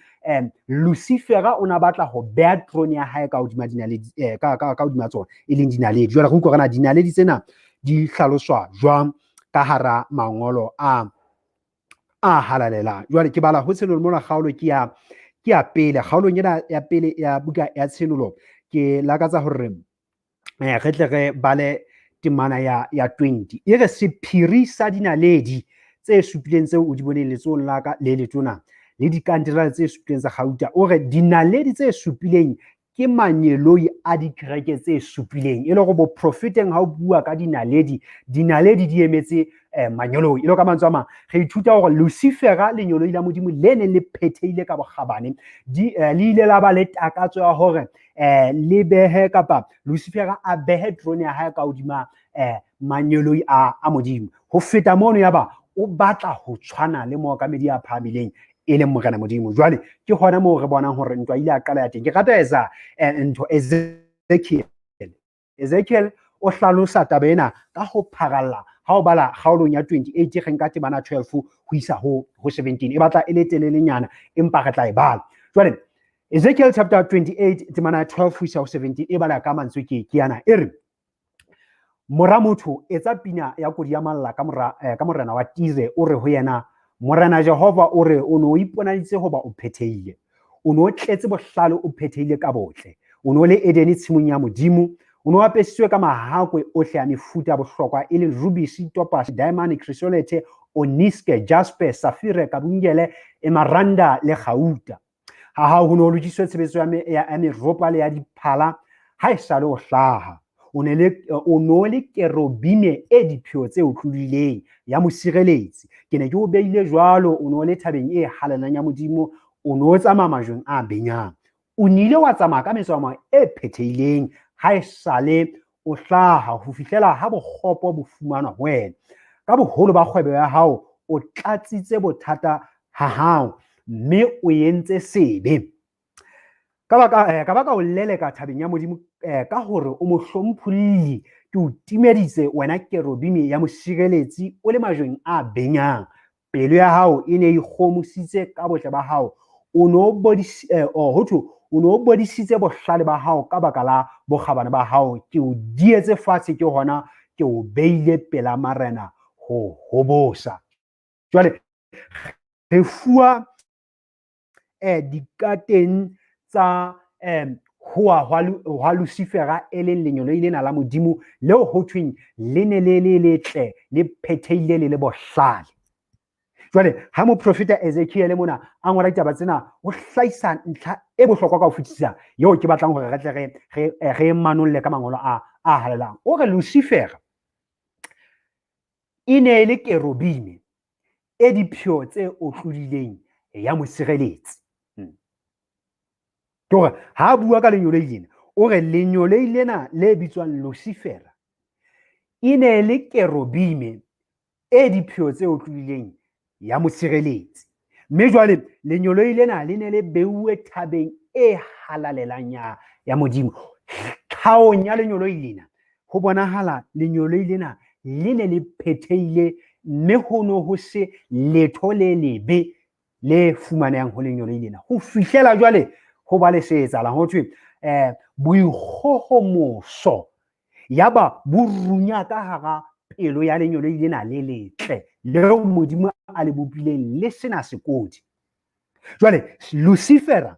Lucifer o na batla ho beha terone ya hae ka hodima dinaledi, ka hodima tsona, e leng dinaledi. Jwale re utlwe hore na dinaledi tsena di hlaloswa jwang ka hara mangolo a halalelang. Jwale ke bala ho tshenolo mona, kgaolo ke ya pele, kgaolong ena ya pele ya buka ya tshenolo. Ke lakatsa hore re tle re bale temana ya 20. E re sephiri sa dinaledi tse supileng tseo o di boneng letsohong la ka le letona le dikantelare tse supileng tsa kgauta. O re dinaledi tse supileng ke mangeloi a dikereke tse supileng. E le hore boprofeteng ha o bua ka dinaledi, dinaledi di emetse mangeloi. E le ka mantswe a mang, re ithuta hore Lucifera, lengeloi la Modimo le neng le phethehile ka bokgabane, le ile la ba le takatso ya hore le behe kapa Lucifera a behe terone ya hae ka hodima mangeloi a Modimo. Ho feta mono ya ba o batla ho tshwana le mookamedi ya phahamileng e leng Morena Modimo. Jwale ke hona moo re bonang hore ntwa ile ya qala ya teng. Ke rata etsa ntho Ezekiel. Ezekiel o hlalosa taba ena ka ho pharalla ha o bala kgaolong ya 28 re nka temana 12 ho isa ho 17. E batla e le telelenyana empa re tla e bala. Jwale Ezekiel chapter 28 temana 12 ho isa ho 17 e bala ka mantswe ke ana, e re mora motho, etsa pina ya kodi ya malla ka morena wa Tire, o re ho yena, Morena Jehova o re, o no iponaditse hoba o phethehile, o no tletse bohlale, o phethehile ka botle, o no le Edene tshimong ya Modimo, o no apesitswe ka mahakwe ohle a mefuta bohlokwa, e leng rubisi, topaz, diamond, chrysolite, oniske, jasper, safire, kabungele, emaranda le kgauta. Ha hao ho no lokiswe tshebetso ya meropa le ya diphala ha e sale o hlaha. O no le kerobime e dipheo tse otlolileng ya mosireletsi. Ke ne ke o beile jwalo, o no le thabeng e halalelang ya Modimo, o no tsamaya majweng a benyang. O nile wa tsamaya ka metsamao e phethehileng ha e sale o hlaha ho fihlela ha bokgopo bo fumanwa ho wena. Ka boholo ba kgwebo ya hao o tlatsitse bothata ha hao, mme o entse sebe. Ka baka o leleka thabeng ya Modimo ka hore o mo hlompholle, ke o timeditse wena kerobime ya mosireletsi o le majweng a benyang. Pelo ya hao e ne e ikgomositse ka botle ba hao, o no bodisitse bohlale ba hao ka baka la bokgabane ba hao. Ke o dietse fatshe, ke hona ke o beile pela marena ho hobosa. Jwale re fuwa dikateng tsa hoa hwa Lucifera, e leng lengeloi lena la Modimo leo ho thweng le ne le le letle, le phethehile, le le bohlale. Jwale ha moprofeta Ezekiel mona a ngola ditaba tsena, o hlahisa ntlha e bohlokwa ka ho fetisisa eo ke batlang hore re tle re manolle ka mangolo a halalelang. O re Lucifer e ne e le kerobime e dipheo tse otlolileng ya mosireletsi. Ke hore ha a bua ka lenyoloi lena, o re lenyoloi lena le bitswang Lucifera e ne le kerobime e dipheo tse otlolohileng ya mosireletsi. Mme jwale lenyoloi lena le ne le beuwe thabeng e halalelang ya Modimo. Tlhahong ya lenyoloi lena, ho bonahala lenyoloi lena le ne le phethehile, mme ho no ho se letho le lebe le fumanehang ho lenyoloi lena. Ho fihlela jwale ho ba le se etsahalang, ho thwe boikgohomoso yaba bo runya ka hara pelo ya lenyoloi lena le letle leo Modimo a le bopileng le sena sekodi. Jwale Lucifera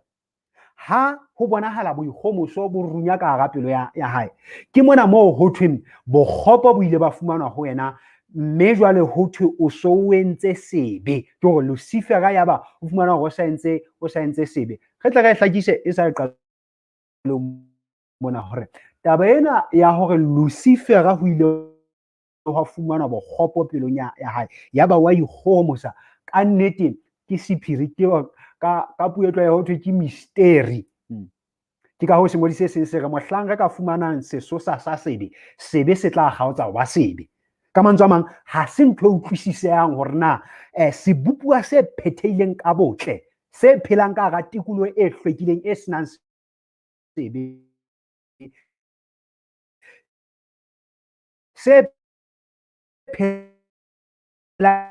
ha ho bonahala boikgomoso bo runya ka hara pelo ya hae, ke mona moo ho thweng bokgopo bo ile ba fumanwa ho yena, mme jwale ho thwe o so o entse sebe. Ke hore Lucifera yaba o fumana hore o sa entse sebe. Re tle re hlakise e sa qalong mona hore taba ena ya hore Lucifera ho ile hwa fumanwa bokgopo pelong ya hae, yaba wa ikgohomosa, ka nnete ke sephiri, ke ka puo e tlwaelo ho thwe ke mystery. Ke ka hoo sengodi se seng se re mohlang re ka fumanang sesosa sa sebe, sebe se tla kgaotsa ho ba sebe. Ka mantswe a mang, ha se ntho e utlwisisehang hore na sebopuwa se phethehileng ka botle, se phelang ka hara tikoloho e hlwekileng e senang sebe, se phelang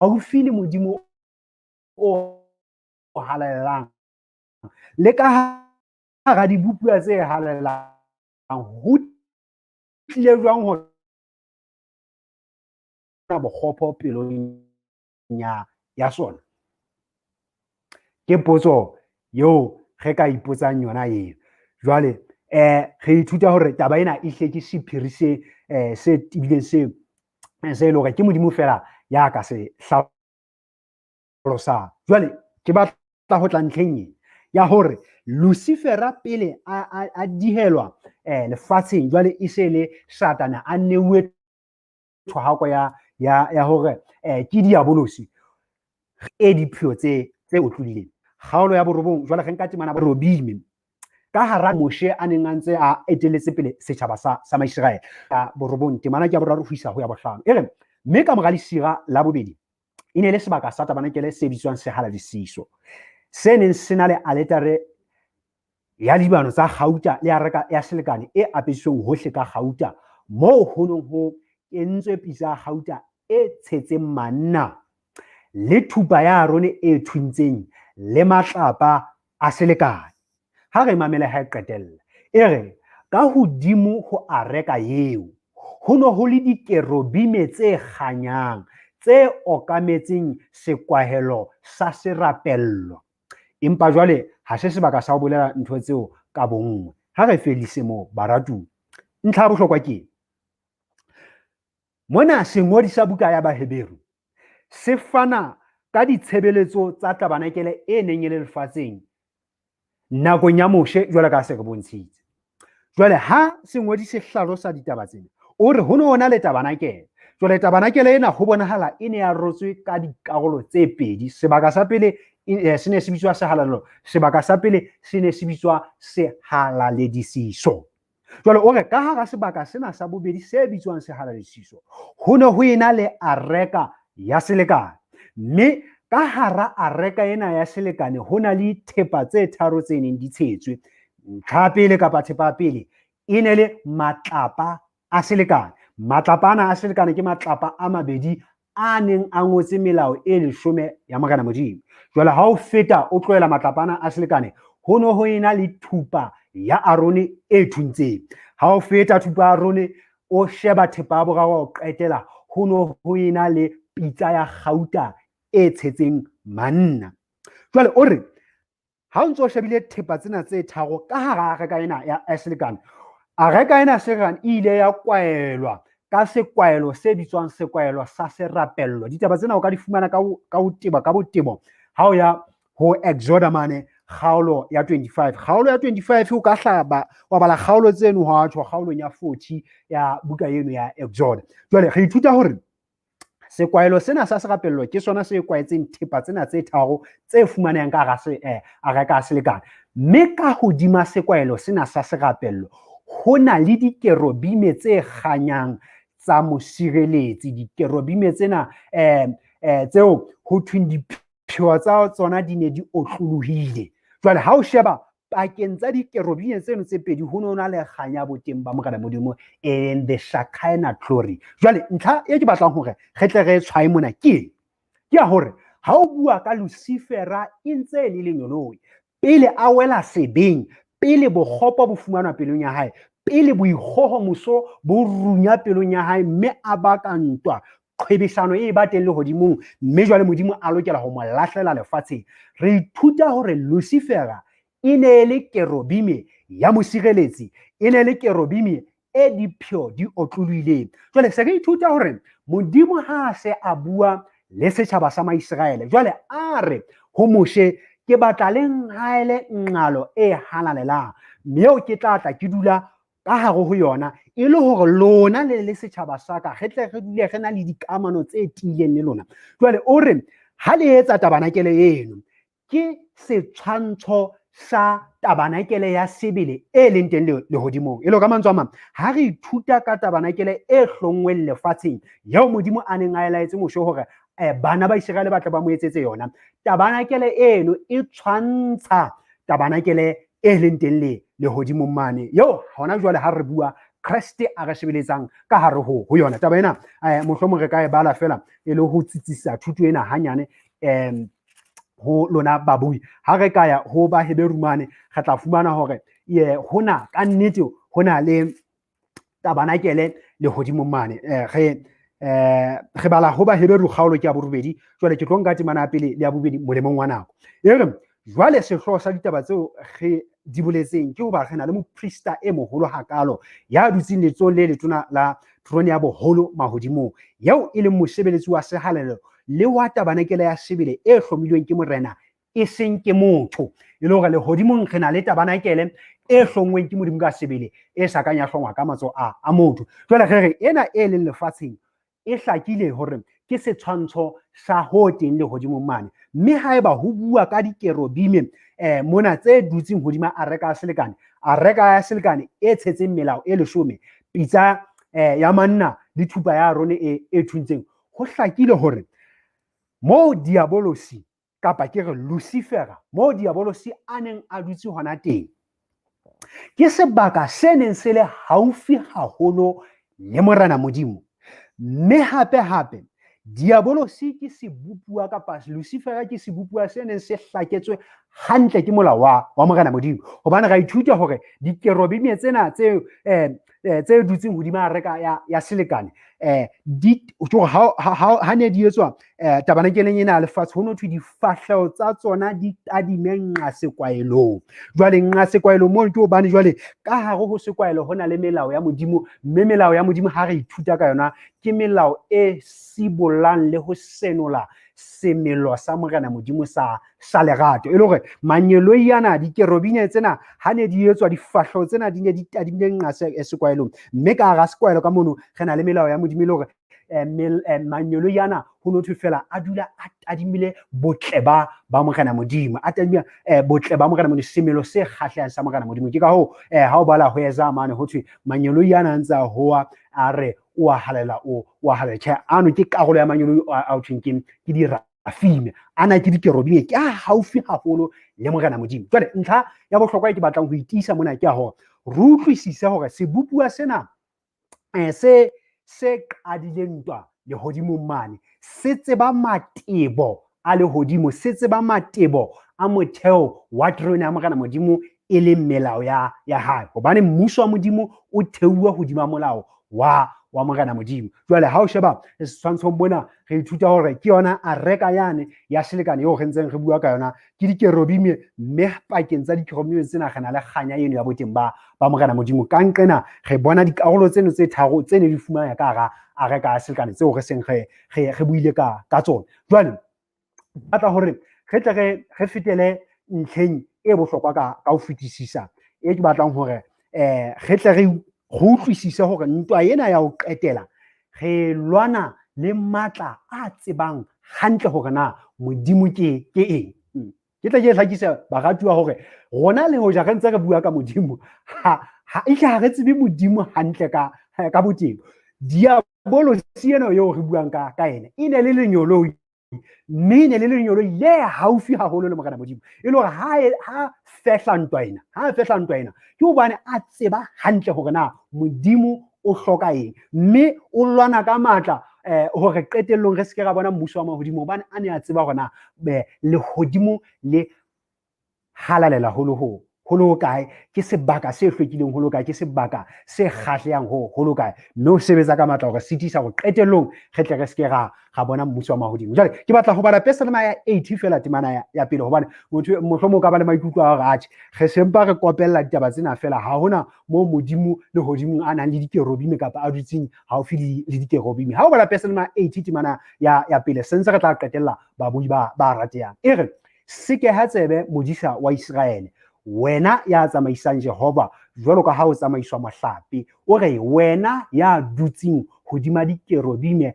haufi le Modimo o halalelang, le ka hara dibopuwa tse halalelang, ho tlile jwang ho bokgopo pelong ya sona? Ke potso eo re ka ipotsang yona eo. Jwale re ithuta hore taba ena e hle ke sephiri se tebileng, se e leng hore ke Modimo fela ya ka se hlalosang. Jwale ke batla ho tla ntlheng e ya hore Lucifera pele a dihelwa lefatsheng, jwale e se le Satana a neuwe thohako ya hore ke diabolosi e dipheo tse otlolohileng. Kgaolo ya 9, jwale re nka temana robime ka hara Moshe a neng a ntse a etelletse pele setjhaba sa Maiseraele. Ya 9, temana ke ya 3 ho isa ho ya 5. E re, mme ka mora lesira la bobedi e ne le sebaka sa tabanakele se bitswang Sehaladisiso, se neng se na le aletare ya dibano tsa kgauta le areka ya selekane e apesitsweng hohle ka kgauta, moo ho neng ho kentswe pitsa ya kgauta e tshetseng manna le thupa ya Arone e thuntseng le matlapa a selekane. Ha re mamele ha e qetella, e re ka hodimo ho areka eo ho no ho le dikerobime tse kganyang tse okametseng sekwahelo sa serapello. Empa jwale ha se sebaka sa ho bolela ntho tseo ka bonngwe. Ha re fedise moo, baratuwa. Ntlha ya bohlokwa ke mona sengodi sa buka ya Baheberu se fana ka ditshebeletso tsa tabanakele e neng e le lefatsheng nakong ya Moshe, jwalo ka se re bontshitse. Jwale ha sengodi se hlalosa ditaba tsena, o re ho ne ho na le tabanakele. Jwale tabanakele ena ho bonahala e ne ya rotswe ka dikarolo tse pedi. Sebaka sa pele se ne se bitswa sehalalelo, sebaka sa pele se ne se bitswa sehalaledisiso. Jwale o re ka hara sebaka sena sa bobedi se bitswang sehalaledisiso, ho ne ho ena le areka ya selekane. Mme ka hara areka ena ya selekane ho na le thepa tse tharo tse neng di tshetswe. Ntlha pele kapa thepa pele e ne le matlapa a selekane. Matlapa ana a selekane ke matlapa a mabedi a neng a ngotse melao e 10 ya Morena Modimo. Jwale ha o feta o tlohela matlapa ana a selekane, ho ne ho ena le thupa ya Arone e thuntseng. Ha o feta thupa ya Arone, o sheba thepa ya boraro o qetela, ho ne ho ena le pitsa ya kgauta e tshetseng manna. Jwale o re ha o ntso o shebile thepa tsena tse tharo ka hara areka ena ya selekane, areka ena ya selekane e ile ya kwaelwa ka sekwaelo se bitswang sekwaelo sa serapello. Ditaba tsena o ka di fumana ka ho teba ka botebo ha o ya ho Exoda mane kgaolo ya 25. Kgaolo ya 25 o ka hlaba wa bala kgaolo tseno ha tjho kgaolong ya 40 ya buka eno ya Exoda. Jwale re ithuta hore Sekwahelo sena sa serapello ke sona se kwahetseng thepa tsena tse tharo tse fumanehang ka hara areka ya selekane. Mme ka hodima sekwahelo sena sa serapello ho na le dikerubime tse kganyang tsa mosireletsi. Dikerubime tsena tseo ho thweng dipheo tsa tsona di ne di otlolohile. Jwale ha o sheba pakeng tsa dikerubime tseno tse pedi ho no na le kganya boteng ba Morena Modimo, and the Shekinah glory. Jwale ntlha e ke batlang hore re tle re tshwae mona ke eng? Ke ya hore ha o bua ka Lucifera e ntse e le lengeloi, pele a wela sebeng, pele bokgopo bo fumanwa pelong ya hae, pele boikgohomoso bo runya pelong ya hae mme a baka ntwa, qhwebeshano e ba teng lehodimong, mme jwale Modimo a lokela ho mo lahlela lefatsheng. Re ithuta hore Lucifera e ne e le kerubime ya mosireletsi, e ne e le kerubime e dipheo di otlolohileng. Jwale se re ithuta hore Modimo ha a se a bua le setjhaba sa Maiseraele, jwale a re ho Moshe, ke batla le nhaele nqalo e halalelang, mme eo ke tla tla ke dula ka hare ho yona, e le hore lona le le setjhaba sa ka re tle re dule re na le dikamano tse tiileng le lona. Jwale o re ha le etsa tabanakele eno, ke setshwantsho sa tabanakele ya sebele e leng teng lehodimong. E le ka mantswe a mang, ha re ithuta ka tabanakele e hlonngweng lefatsheng eo Modimo a neng a e laetse Moshe hore bana ba Iseraele ba tle ba mo etsetse yona, tabanakele eno e tshwantsha tabanakele e leng teng le lehodimong mane, eo hona jwale ha re bua Kreste a re sebeletsang ka hare ho yona. Taba ena mohlomong re ka e bala fela e le ho tsitsisa thuto ena hanyane ho lona babui. Ha re ka ya ho Baheberu mane, re tla fumana hore hona ka nnete ho na le tabanakele lehodimong mane. Re bala ho Baheberu kgaolo ke ya borobedi. Jwale ke tlo nka temana ya pele le ya bobedi molemong wa nako. E re jwale sehlooho sa ditaba tseo re di boletseng ke hoba re na le moprista e moholo hakalo ya dutseng letsohong le letona la terone ya boholo mahodimong, eo e leng mosebeletsi wa sehalalelo le wa tabanakele ya sebele e hlomilweng ke Morena, e seng ke motho. E le hore lehodimong re na le tabanakele e hlongweng ke Modimo ka sebele, e sa kang ya hlongwa ka matsoho a motho. Jwale re re ena e leng lefatsheng e hlakile hore ke setshwantsho sa ho teng lehodimong mane. Mme haeba ho bua ka dikerubime mona tse dutseng hodima areka ya selekane, areka ya selekane e tshetseng melao e leshome, pitsa ya manna le thupa ya Arone e thuntseng, ho hlakile hore moo diabolosi kapa ke re Lucifera, moo diabolosi a neng a dutse hona teng, ke sebaka se neng se le haufi haholo le Morena Modimo. Mme hape hape diabolosi ke sebopuwa kapa Lucifera ke sebopuwa se neng se hlaketswe hantle ke molao wa Morena Modimo. Hobane ra ithuta hore dikerubime tsena tse dutseng hodima areka ya selekane, ha ne di etswa tabernakeleng ena ya lefatshe, ho no thwe difahleho tsa tsona di tadime nqa sekwaelong. Jwale nqa sekwaelong mono ke hobane jwale ka hare ho sekwaelo ho na le melao ya Modimo, mme melao ya Modimo ha re ithuta ka yona ke melao e sibollang le ho senola semelo sa Morena Modimo sa lerato. E le hore mangeloi ana, dikerubime tsena ha ne di etswa, difahleho tsena di ne di tadimile nqa sekwaelong, mme ka hara sekwaelo ka mono re na le melao ya Modimo. E le hore mangeloi ana ho no thwe fela a dula a tadimile botle ba Morena Modimo, a tadimile botle ba Morena Modimo, semelo se kgahlehang sa Morena Modimo. Ke ka hoo ha o bala ho Eza mane ho thwe mangeloi ana a ntse a hoa a re o a halela, o a halela. Tjhe, ano ke karolo ya mangeloi a ho thweng ke dira afime, ana ke dikerubime, ke a haufi haholo le Morena Modimo. Jwale ntlha ya bohlokwa e ke batlang ho itiisa mona ke ya hore re utlwisise hore sebopuwa sena se qadileng ntwa lehodimong mane, se tseba matebo a lehodimo, se tseba matebo a motheo wa terone ya Morena Modimo e leng melao ya hae. Hobane mmuso wa Modimo o theuwa hodima molao wa Morena Modimo. Jwale ha o sheba setshwantshong mona, re ithuta hore ke yona areka yane ya selekane eo re ntseng re bua ka yona, ke dikerubime, mme pakeng tsa dikerubime tsena re na le kganya eno ya boteng ba Morena Modimo. Ka nqena re bona dikarolo tseno tse tharo tse ne di fumaneha ka hara areka ya selekane tseo re seng re buile ka tsona. Jwale batla hore re tle re fetele ntlheng e bohlokwa ka ho fetisisa, e ke batlang hore re tle re utlwisise hore ntwa ena ya ho qetela re lwana le matla a tsebang hantle hore na Modimo ke eng. Ke tla ke hlakisa, baratuwa, hore rona le hoja re ntse re bua ka Modimo, ha ehle ha re tsebe Modimo hantle ka botebo. Diabolosi ena eo re buang ka ena e ne le lenyoloi, mme e ne le lenyoloi le haufi haholo le Morena Modimo, e le hore ha fehla ntwa ena, ha fehla ntwa ena, ke hobane a tseba hantle hore na Modimo o hloka eng, mme o lwana ka matla hore qetellong re seke ra bona mmuso wa mahodimo, hobane a ne a tseba hore na lehodimo le halalela ho le ho kae, ke sebaka se hlwekileng ho lo kae, ke sebaka se kgahlehang ho lo kae, mme o sebetsa ka matla hore sitisa hore qetellong re tle re seke ra bona mmuso wa mahodimo. Jwale ke batla ho bala Pesalema ya 80 fela, temana ya pele, hobane motho mohlomong o ka ba le maikutlo a hore atjhe, re sempa re kopella ditaba tsena fela, ha hona moo Modimo lehodimong a nang le dikerobime kapa a dutseng haufi le dikerobime. Ha o bala Pesalema 80 temana ya pele, sentse re tla qetella, babui ba ratehang, e re: "Sekeha tsebe, modisa wa Iseraele, wena ya tsamaisang Jehova jwalo ka ha o tsamaiswa mohlape." O re: "Wena ya dutseng hodima dikerobime,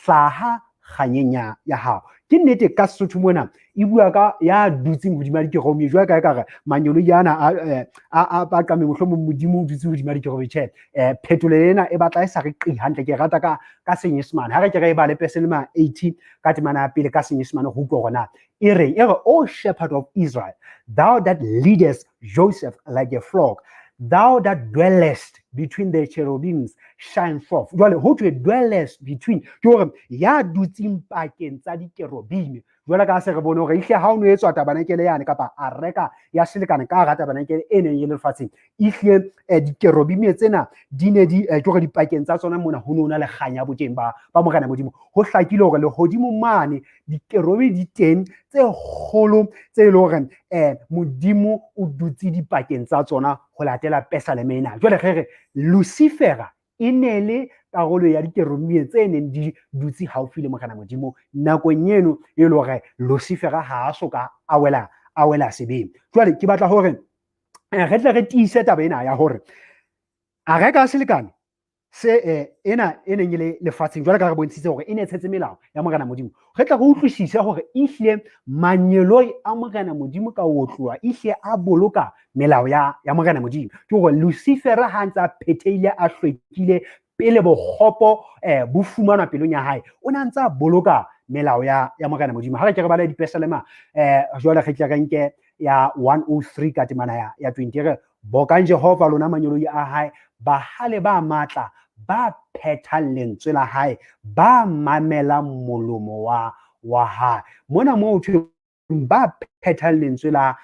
hlaha kganyeng ya hao." Ke nnete, ka Sesotho mona e bua ka ya dutseng hodima dikerobime, jwalo ka ekare mangeloi ana a paqame, mohlomong Modimo o dutse hodima dikerobime. Tjhe, phetolelo ena e batla e sa re qi hantle. Ke e rata ka Senyesemane. Ha re ke re e bale Pesalema 80 ka temana ya pele ka Senyesemane, go utlwa hore na e reng. E re: "O shepherd of Israel, thou that leadest Joseph like a flock, thou that dwellest between the cherubims, shine forth." Jwale ho thwe "dwellest between", ke hore ya dutseng pakeng tsa dikerobime, jwale ka se re bone hore ehlile ha o no etswa tabanakele yane kapa areka ya selekane ka hara tabanakele e neng e le lefatsheng, ehlile dikerobime tsena di ne di ke hore dipakeng tsa tsona mona ho ne ho na le kganya boteng ba Morena Modimo. Ho hlakile hore lehodimo mane dikerobe di teng tse kgolo tse e leng hore Modimo o dutse dipakeng tsa tsona, ho latela pesaleme ena. Jwale re re Lucifera e ne le karolo ya dikerobime tse neng di dutse haufi le Morena Modimo nakong eno e le hore Lucifera ha a so ka a wela sebeng. Jwale ke batla hore re tle re tiise taba ena ya hore areka ya selekane se ena e neng e le lefatsheng, jwale ka re bontshitse hore e ne tshetse melao ya Morena Modimo, re tla re utlwisise hore ehlile mangeloi a Morena Modimo ka otloa ehlile a boloka melao ya Morena Modimo. Ke hore Lucifera ha ntse a phethehile, a hlwekile, pele bokgopo bo fumanwa pelong ya hae, o ne a ntse a boloka melao ya Morena Modimo. Ha re ke re bale Dipesalema jwale re tle re nke ya 103 ka temana ya 20. Re: "Bokang Jehova, lona mangeloi a hae, bahale ba matla, ba phethang lentswe la hae, ba mamelang molomo wa hae." Mona moo thwe ba phethang lentswe la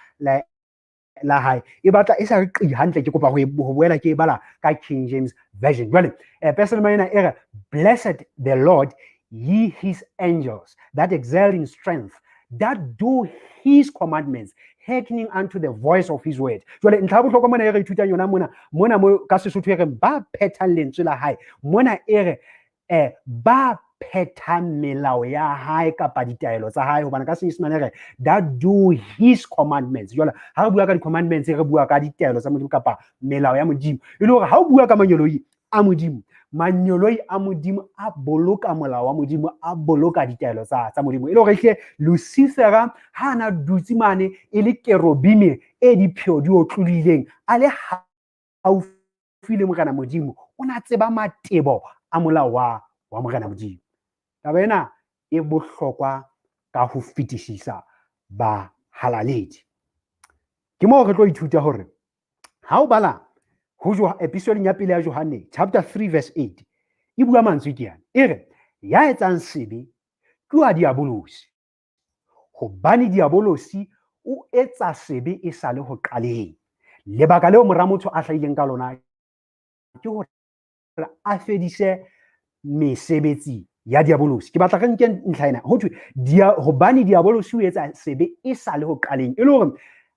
hae, e batla e sa re qi hantle. Ke kopa ho boela ke e bala ka King James Version. Jwale pesalema ena e re: "Blessed the Lord, ye his angels that excel in strength, that do his commandments, hearkening unto the voice of his word." Jwale ntlha ya bohlokwa mona e re ithutang yona mona mo ka Sesotho e reng ba phethang lentswe la hae, mona e re ba phethang melao ya hae kapa ditaelo tsa hae, hobane ka Senyesemane re "that do his commandments". Jwale ha re bua ka di-commandments, re bua ka ditaelo tsa Modimo kapa melao ya Modimo. E le hore ha o bua ka mangeloi a Modimo, mangeloi a Modimo a boloka molao wa Modimo, a boloka ditaelo tsa Modimo. E le hore ehlile Lucifera ha ana dutse mane e le kerobime e dipheo di otlolileng, a le haufi le Morena Modimo, o na tseba matebo a molao wa Morena Modimo. Taba ena e bohlokwa ka ho fetisisa, bahalaledi. Ke moo re tlo ithuta hore ha o bala ho epistoleng ya pele ya Johanne chapter 3 verse 8, e bua mantswe ke yana, e re: "Ya etsang sebe ke wa Diabolosi, hobane Diabolosi o etsa sebe e sa le ho qaleng. Lebaka leo Mora motho a hlahileng ka lona ke hore a fedise mesebetsi ya Diabolosi." Ke batla re nke ntlha ena. Ho thwe hobane Diabolosi o etsa sebe e sa le ho qaleng. E le hore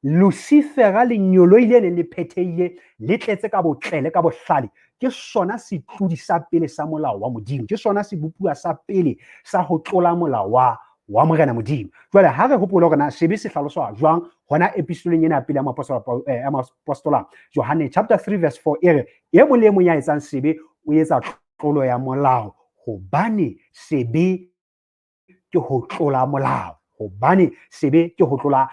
Lucifera, lenyoloi le neng le phethehile, le tletse ka botle le ka bohlale, ke sona setlodi sa pele sa molao wa Modimo, ke sona sebopuwa sa pele sa ho tlola molao wa Morena Modimo. Jwale ha re hopole hore na sebe se hlaloswa jwang hona epistoleng ena ya pele ya moapostola Johanne chapter 3 verse 4. E re: "E mong le e mong ya etsang sebe o etsa tlolo ya molao, Hobane sebe ke ho tlola molao, hobane sebe ke ho tlola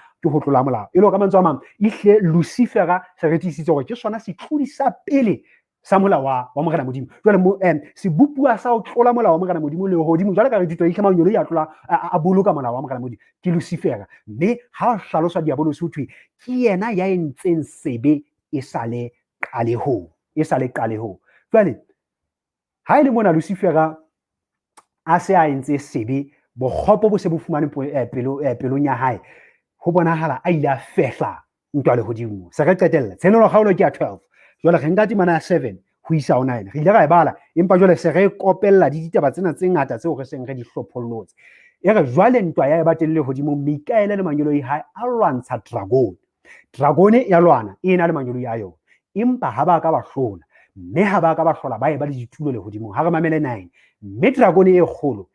molao. E le ka mantswe a mang, ehlile Lucifera se re tiisitse hore ke sona setlodi sa pele sa molao wa Morena Modimo. Jwale sebopuwa sa ho tlola molao wa Morena Modimo le hodimo, jwale ka re ditho ihle mangeloi a tlola a boloka molao wa Morena Modimo, ke Lucifera. Mme ha hlaloswa diabolosi ho thwe ke yena ya entseng sebe e sale qalehong, e sale qalehong. Jwale ha e le mona Lucifera a se a entse sebe, bokgopo bo se bo fumane pelong ya hae, ho bonahala a ile a fehla ntwa lehodimo. Se re qetella Tshenolo kgaolo ke ya 12. Jwale re nka temana ya 7 ho isa ho 9. Re ile ra e bala, empa jwale se re kopella di ditaba tsena tse ngata tseo re seng re di hlophollotse. E re jwale ntwa ya eba teng lehodimong, Mikaele le mangeloi hae a lwantsha dragone. Dragone ya lwana e na le mangeloi a yona, empa ha ba ka ba hlola, mme ha ba ka ba hlola ba eba le ditulo lehodimong. Ha re mamele 9. Mme dragone e kgolo,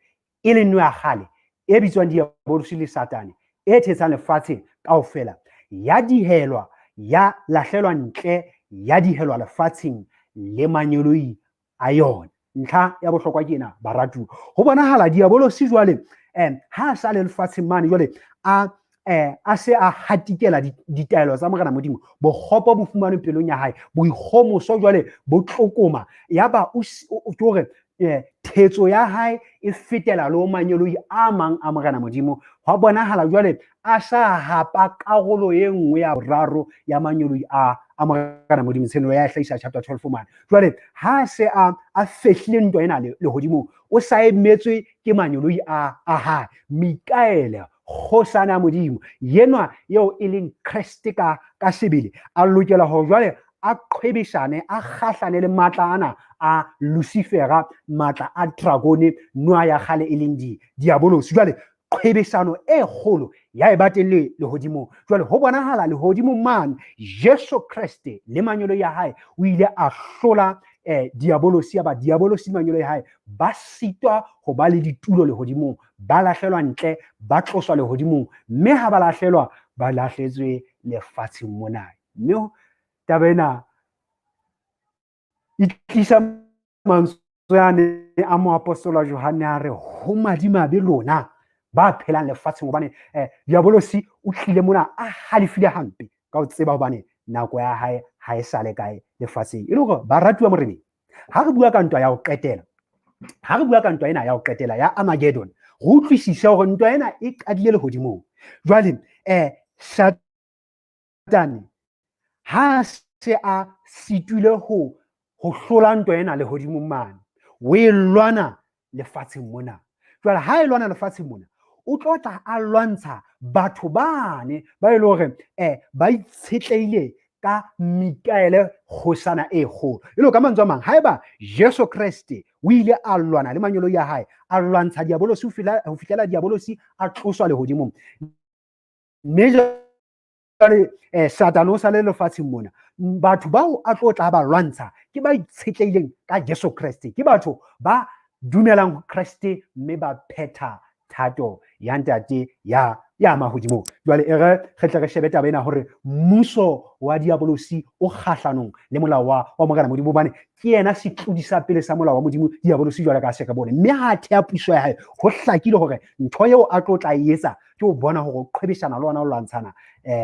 e leng nwe ya kgale, e bitswang Diabolosi le Satane, e thetsang lefatshe kaofela, ya dihelwa, ya lahlelwa ntle, ya dihelwa lefatsheng le mangeloi a yona. Ntlha ya bohlokwa ke ena, baratuwa. Ho bonahala Diabolosi jwale ha a sa le lefatsheng mane, jwale a se a hatikela ditaelo tsa Morena Modimo, bokgopo bo fumanwe pelong ya hae, boikgomoso jwale bo tlokoma, yaba ke hore thetso ya hae e fetela le ho mangeloi a mang a Morena Modimo. Hwa bonahala jwale a sa hapa karolo e nngwe ya boraro ya mangeloi a Morena Modimo. Tshenolo ya hlahisa chapter 12 mane. Jwale ha se a fehlile ntwa ena lehodimong, o sa emetswe ke mangeloi a hae. Mikaele, kgosana ya Modimo, yenwa eo e leng Kreste ka sebele, a lokela hore jwale a qhwebeshane, a kgahlane le matla ana a Lucifera, matla a dragone, noa ya kgale e leng diabolosi. Jwale qhwebeshano e kgolo ya eba teng le lehodimong. Jwale ho bonahala lehodimong mane Jesu Kreste le mangeloi ya hae o ile a hlola diabolosi, ya ba diabolosi mangeloi ya hae ba sitwa ho ba le ditulo lehodimong, ba lahlelwa ntle, ba tloswa lehodimong, mme ha ba lahlelwa ba lahletswe lefatsheng mona. Mme taba ena e tlisa mantswe ane a moapostola Johanne a re ho madimabe lona ba phelang lefatsheng, hobane diabolosi o tlile mona a halefile hampe ka ho tseba hobane nako ya hae ha e sale kae lefatsheng. E le hore baratuwa Moreneng, ha re bua ka ntwa ya ho qetela, ha re bua ka ntwa ena ya ho qetela ya Armageddon, re utlwisise hore ntwa ena e qadile lehodimong. Jwale Satane ha se a sitwile ho hlola ntwa ena lehodimong mane, o e lwana lefatsheng mona. Jwale ha e lwana lefatsheng mona, o tlo tla a lwantsha batho bane ba e le hore ba itshetlehile ka Mikaele kgosana e kgolo. E le ka mantswe a mang, haeba Jesu Kreste o ile a lwana le mangeloi a hae, a lwantsha diabolosi ho fihlela diabolosi a tloswa lehodimong, mme jwale Satane o sale lefatsheng mona, batho bao a tlo tla ba lwantsha ke ba itshetlehileng ka Jesu Kreste, ke batho ba dumelang ho Kreste mme ba phetha thato ya Ntate ya mahodimong. Jwale e re re tle re shebe taba ena hore mmuso wa diabolosi o kgahlanong le molao wa Morena Modimo, hobane ke yena setlodi sa pele sa molao wa Modimo diabolosi jwale ka se re bone. Mme ha a thea puso ya hae, ho hlakile hore ntho eo a tlo tla e etsa ke ho bona hore o qhwebeshana le ona o lwantshana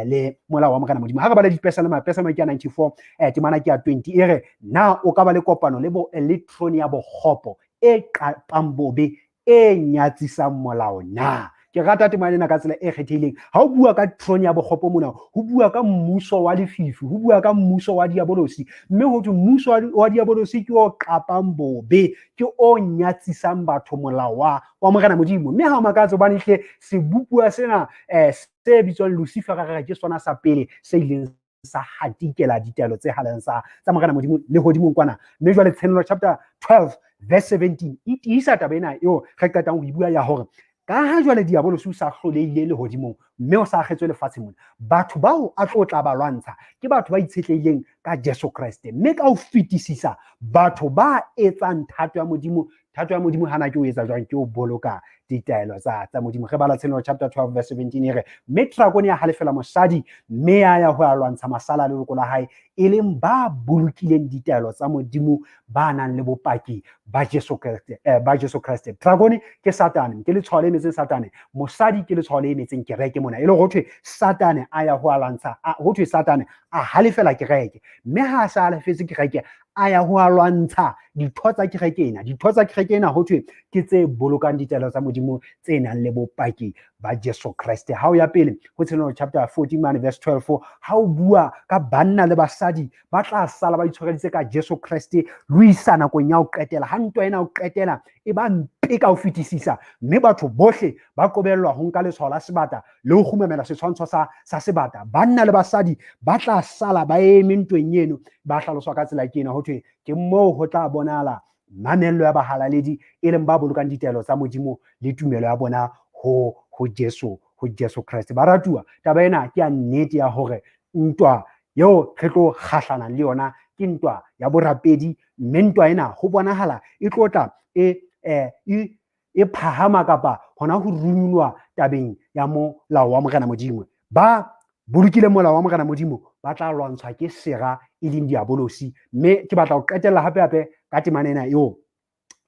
le molao wa Morena Modimo. Ha re bala dipesalema, pesalema ke ya 94, temana ke ya 20, e re na o ka ba le kopano le trone ya bokgopo e qapang bobe e nyatsisang molao na? Ke rata temana ena ka tsela e kgethehileng. Ha o bua ka trone ya bokgopo mona, ho bua ka mmuso wa lefifi, ho bua ka mmuso wa diabolosi, mme ho thwe mmuso wa diabolosi ke o qapang bobe, ke o nyatsisang batho molao wa Morena Modimo. Mme ha o makatse hobane hle sebopuwa sena se bitswang Lucifer re ke sona sa pele se ileng sa hatikela ditaelo tse haleng tsa Morena Modimo lehodimong kwana. Mme jwale Tshenolo chapter 12 verse 17 e tiisa taba ena eo re qetang ho e bua ya hore ka ha jwale diabolosi o sa hlolehile lehodimong mme o sa akgetswe lefatsheng mona, batho bao a tlo tla ba lwantsha ke batho ba itshetlehileng ka Jesu Kreste, mme ka ho fetisisa batho ba etsang thato ya Modimo Thato ya Modimo hana ke o etsa jwang? Ke o boloka ditaelo tsa Modimo. Re bala Tshenolo chapter 12 verse 17 e re, mme drakone ya halefela mosadi, mme ya ya ho ya lwantsha masala a leloko la hae, e leng ba bolokileng ditaelo tsa Modimo, ba nang le bopaki ba Jesu Kreste, ba Jesu Kreste. Dragone ke Satane, ke letshwao le emetseng Satane. Mosadi ke letshwao le emetseng kereke mona. E le ho thwe Satane a ya ho a lwantsha, ho thwe Satane a halefela kereke. Mme ha a sa halefetse kereke, a ya ho a lwantsha ditho tsa kereke ena. Ditho tsa kereke ena ho thwe ke tse bolokang ditaelo tsa Modimo tse nang le bopaki ba Jesu Kreste. Ha o ya pele ho Tshenolo chapter 14 mane verse 12, ha o bua ka banna le basadi ba tla sala ba itshwareditse ka Jesu Kreste le ho isa nakong ya ho qetela. Ha ntwa ena ho qetela e ba mpe ka ho fetisisa, mme batho bohle ba qobellwa ho nka letshwao la sebata le ho kgumamela setshwantsho sa sebata. Banna le basadi ba tla sala ba eme ntweng eno, ba hlaloswa ka tsela ke ena, ho thwe ke moo ho tla bonahala mamello ya bahalaledi, e leng ba bolokang ditaelo tsa Modimo le tumelo ya bona ho Jesu Kreste. Baratuwa, taba ena ke ya nnete ya hore ntwa eo re tlo kgahlana le yona ke ntwa ya borapedi, mme ntwa ena ho bonahala e tlo tla e phahama kapa hona ho runywa tabeng ya molao wa Morena Modimo. Ba bolokile molao wa Morena Modimo ba tla lwantshwa ke sera e leng diabolosi. Mme ke batla ho qetella hape hape ka temana ena eo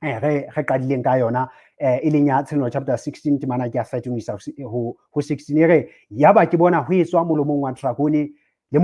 re qadileng ka yona, e leng ya Tshenolo chapter 16 temana ke ya 13 ho isa ho 16, e re, yaba ke bona ho etswa molomong wa drakone le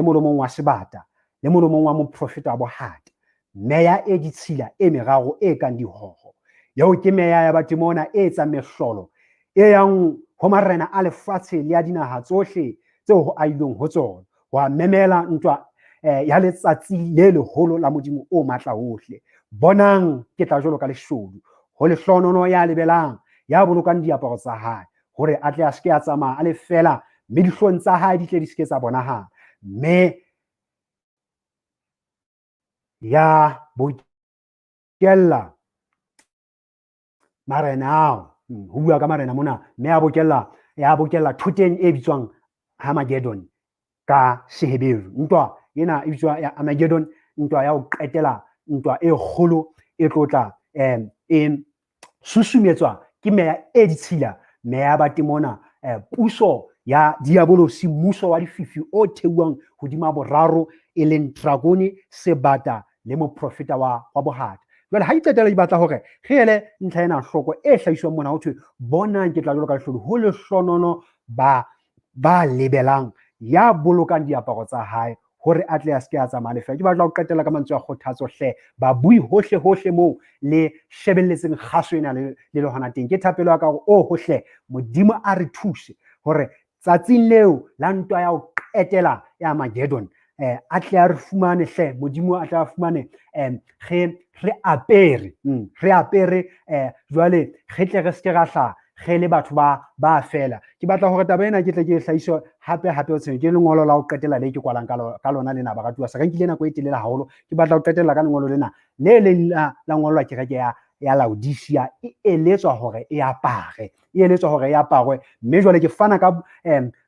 molomong wa sebata le molomong wa moprofeta wa bohata meya e ditshila e meraro e kang dihoho. Eo ke meya ya batemona e etsang mehlolo, e yang ho marena a lefatshe le ya dinaha tsohle tseo ho ahilweng ho tsona, ho a memela ntwa ya letsatsi le leholo la Modimo o matla ohle. Bonang, ke tla jwalo ka leshodu. Ho lehlohonono ya lebelang, ya bolokang diaparo tsa hae, hore a tle a se ke a tsamaya a le feela, mme dihlong tsa hae di tle di se ke tsa bonahala. Mme ya bokella marena ao, ho bua ka marena mona, mme ya bokella thoteng e bitswang Armageddon ka Seheberu. Ntwa ena e bitswa ya Armageddon, ntwa ya ho qetela, ntwa e kgolo e tlo tla e susumetswa ke meya e ditshila, meya ya batemona, puso ya diabolosi, mmuso wa lefifi o theuwang hodima boraro, e leng dragone, sebata le moprofeta wa bohata. Jwale ha ke qetela di batla hore re ele ntlha ena hloko e hlahiswang mona, ho thwe bonang ke tla jwalo ka lehlodi, ho lehlonono ba lebelang, ya bolokang diaparo tsa hae, hore a tle a se ke a tsamaya lefeela. Ke batla ho qetella ka mantswe a kgothatso hle, babui hohle hohle moo le shebelletseng kgaso ena le le hona teng. Ke thapelo ya ka hore o hohle Modimo a re thuse hore tsatsing leo la ntwa ya ho qetela ya Armageddon, a tle a re fumane hle, Modimo a tle a fumane re apere, re apere, jwale re tle re se ke ra hlaha re le batho ba fela. Ke batla hore taba ena ke tle ke hlahiswe hape hape ho tshenyo. Ke lengolo la ho qetela le ke kwalang ka lona lena, baratuwa. Se re nkile nako e telele haholo. Ke batla ho qetella ka lengolo lena le leng la ngolwa kereke ya Laodicea, e eletswa hore e apare, e eletswa hore e aparwe. Mme jwale ke fana ka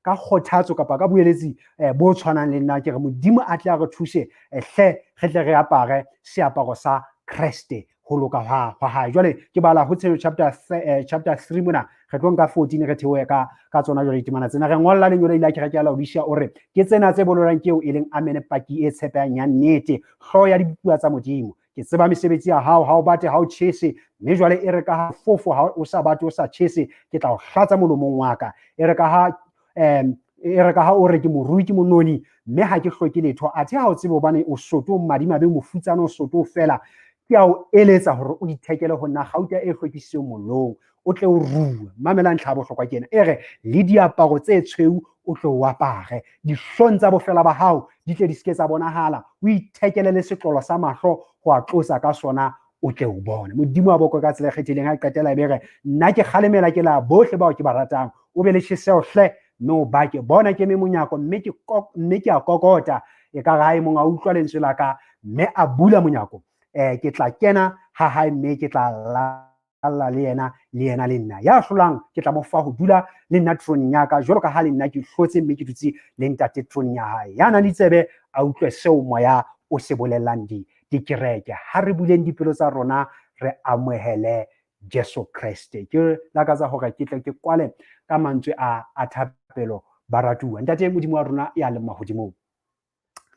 kgothatso kapa ka boeletsi bo tshwanang le nna, ke re Modimo a tle a re thuse hle, re tle re apare seaparo sa Kreste, ho loka hwa hae. Jwale ke bala ho Tshenolo chapter 3 mona, re tlo nka 14 re theohe ka tsona jwale ditemana tsena. Re ngolla lengolo la kereke ya Laodicea, o re ke tsena tse bolelwang ke eo e leng Amen, paki e tshepehang ya nnete, hlooho ya dibuka tsa Modimo. Ke tseba mesebetsi ya hao, ha o bate, ha o tjhese, mme jwale e re ka ha fofo, ha o sa bate, o sa tjhese, ke tla o hlatsa molomong wa ka. E re ka ha o re ke morui, ke mononi, mme ha ke hloke letho, athe ha o tsebe hobane o soto, o madimabe, mofutsana, o soto fela, ke a o eletsa hore o ithekele ho nna kgauta e hlwekisitsweng mollong, o tle o rue. Mamela ntlha ya bohlokwa ke ena, e re le diaparo tse tshweu o tle o apare, dihlong tsa bofela ba hao di tle di se ke tsa bonahala, o ithekele le setlolo sa mahlo ho a tlosa ka sona, o tle o bone. Modimo a bokwe ka tsela e kgethileng. Ha qetela e be re, nna ke kgalemela ke la bohle bao ke ba ratang, o be le tjheseho hle, mme o bake. Bona ke eme monyako, mme ke a kokota, ekare ha e mong a utlwa lentswe la ka mme a bula monyako, ke tla kena ha hae, mme ke tla lalla le yena, le yena le nna. Ya hlolang ke tla mo fa ho dula le nna troneng ya ka, jwalo ka ha le nna ke hlotse mme ke dutse le ntate troneng ya hae. Ya nang le ditsebe a utlwe seo moya o se bolellang dikereke. Ha re buleng dipelo tsa rona, re amohele Jesu Kreste. Ke lakatsa hore ke tle ke kwale ka mantswe a thapelo baratuwa. Ntate Modimo wa rona ya leng mahodimong,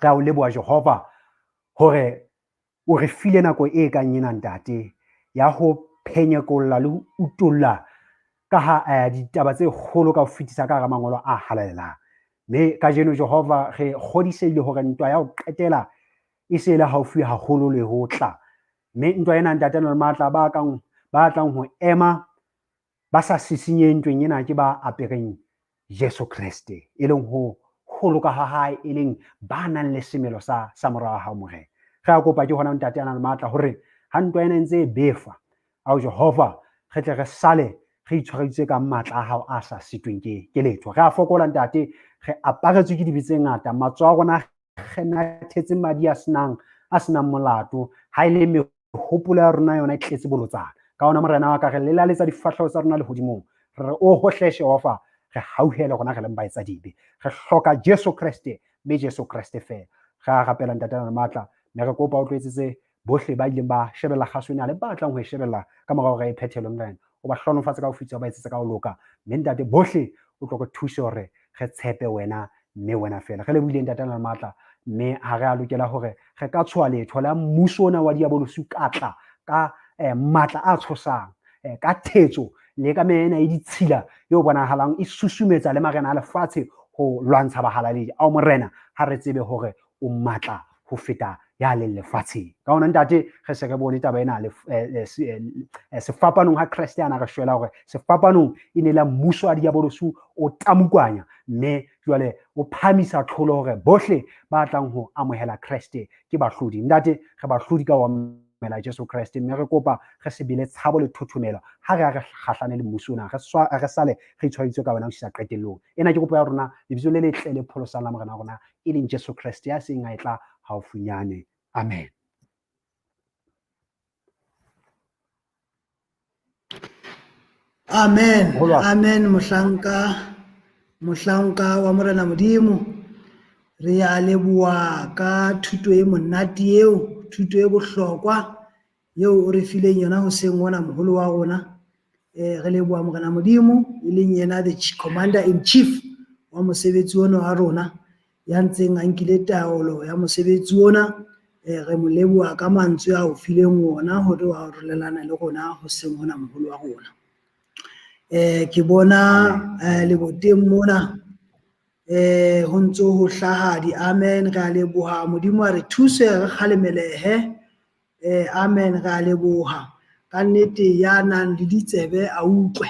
re a o leboha Jehova hore o re file nako e kang ena ntate ya ho phenyekolla le ho utolla ka ha ditaba tse kgolo ka ho fetisa ka hara mangolo a halalelang. Mme kajeno Jehova re kgodisehile hore ntwa ya ho qetela e se e le haufi haholo le ho tla. Mme ntwa ena ntate na le matla ba tlang ho ema ba sa sisinyeng ntweng ena ke ba apereng Jesu Kreste, e leng ho holoka ha hae, e leng ba nang le semelo sa mora wa hao Morena. Re a kopa ke hona ntate a nang le matla hore ha ntwa ena e ntse e befa, ao Jehova re tle re sale re itshwareditse ka matla a hao a sa sitweng ke letho. Re a fokola ntate, re aparetswe ke dibe tse ngata, matsoho a rona re nathetse madi a senang molato, ha e le mehopolo ya rona yona e tletse bolotsana. Ka ona Morena wa ka re lelaletsa difahleho tsa rona lehodimong, re re o hohle Jehova, re hauhele rona re leng baetsadibe. Re hloka Jesu Kreste, mme Jesu Kreste feela. Re a rapela ntate a nang le matla, mme re kopa o tlo etsetse bohle ba ileng ba shebella kgaso ena le ba tlang ho e shebella ka mora hore e phethelwe Morena. O ba hlohonolofatse ka ho fetisa, o ba etsetse ka ho loka. Mme ntate bohle o tlo re thuse hore re tshepe wena mme wena feela. Re lebohile ntate a nang le matla, mme ha re a lokela hore re ka tshoha letho la mmuso ona wa diabolosi ka tla ka matla a tshosang, ka thetso le ka meya ena e ditshila eo bonahalang e susumetsa le marena a lefatshe ho lwantsha bahalaledi. Ao Morena, ha re tsebe hore o matla ho feta ya leng lefatsheng. Ka hona ntate re se re bone taba ena sefapanong ha Kreste ana re shwela hore sefapanong e ne la mmuso wa diabolosi o tamukwanya, mme jwale o phamisa tlholo hore bohle ba tlang ho amohela Kreste ke bahlodi. Ntate re bahlodi ka ho amohela Jesu Kreste, mme re kopa re se bele tshabo le thothomelo ha re a re kgahlane le mmuso ona, re sale re itshwaeditswe ka wena ho isa qetellong. Ena ke kopo ya rona lebitso le letle le pholosang la Morena wa rona e leng Jesu Kreste ya seng a e tla haufinyane. Amen. Amen. Amen. Mohlanka wa Morena Modimo, re a leboha ka thuto e monate eo, thuto e bohlokwa eo o re fileng yona hoseng hona moholo wa rona. Re leboha Morena Modimo e leng yena the commander in chief wa mosebetsi ona wa rona, ya ntseng a nkile taolo ya mosebetsi ona. Re mo leboha ka mantswe a o fileng ona hore wa arolelana le rona hoseng hona moholo wa rona. Ke bona leboteng mona ho ntso ho hlaha di-amen. Re a leboha Modimo a re thuse re kgalemelehe. Amen, re a leboha. Ka nnete ya nang le ditsebe a utlwe.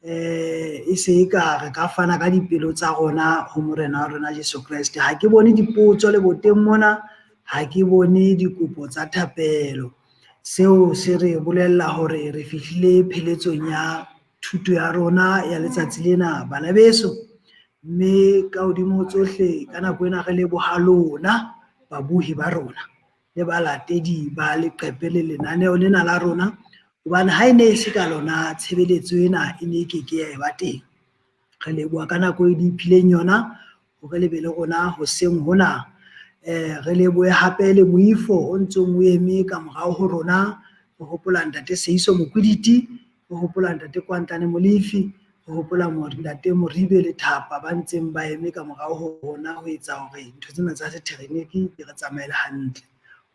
E se e ka re ka fana ka dipelo tsa rona ho Morena wa rona Jesu Kreste. Ha ke bone dipotso leboteng mona, ha ke bone dikopo tsa thapelo. Seo se re bolella hore re fihlile pheletsong ya thuto ya rona ya letsatsi lena bana beso. Mme ka hodimo ho tsohle ka nako ena re leboha lona babohi ba rona le balatedi ba leqepe le lenaneo lena la rona, hobane ha e ne e se ka lona tshebeletso ena e ne e keke ya eba teng. Re leboha ka nako e le iphileng yona hore le be le rona hoseng hona. Re lebohe hape le moifo o ntsong o eme ka morao ho rona. Re hopola ntate Seiso Mokwiditi, re hopola ntate Kwantlane Molefi, re hopola ntate Moribe le Thapa ba ntseng ba eme ka morao ho rona ho etsa hore ntho tsena tsa setegeniki di re tsamaele hantle.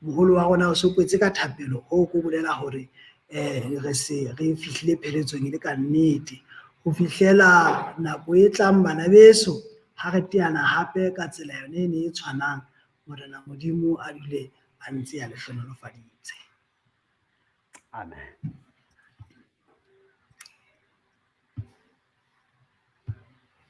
Moholo wa rona o so kwetse ka thapelo, ho ko bolela hore re se re fihlile pheletsong e le ka nnete. Ho fihlela nako e tlang bana beso, ha re teana hape ka tsela yone e ne e tshwanang, Morena Modimo a dule a ntse a le hlohonolofaditse. Amen.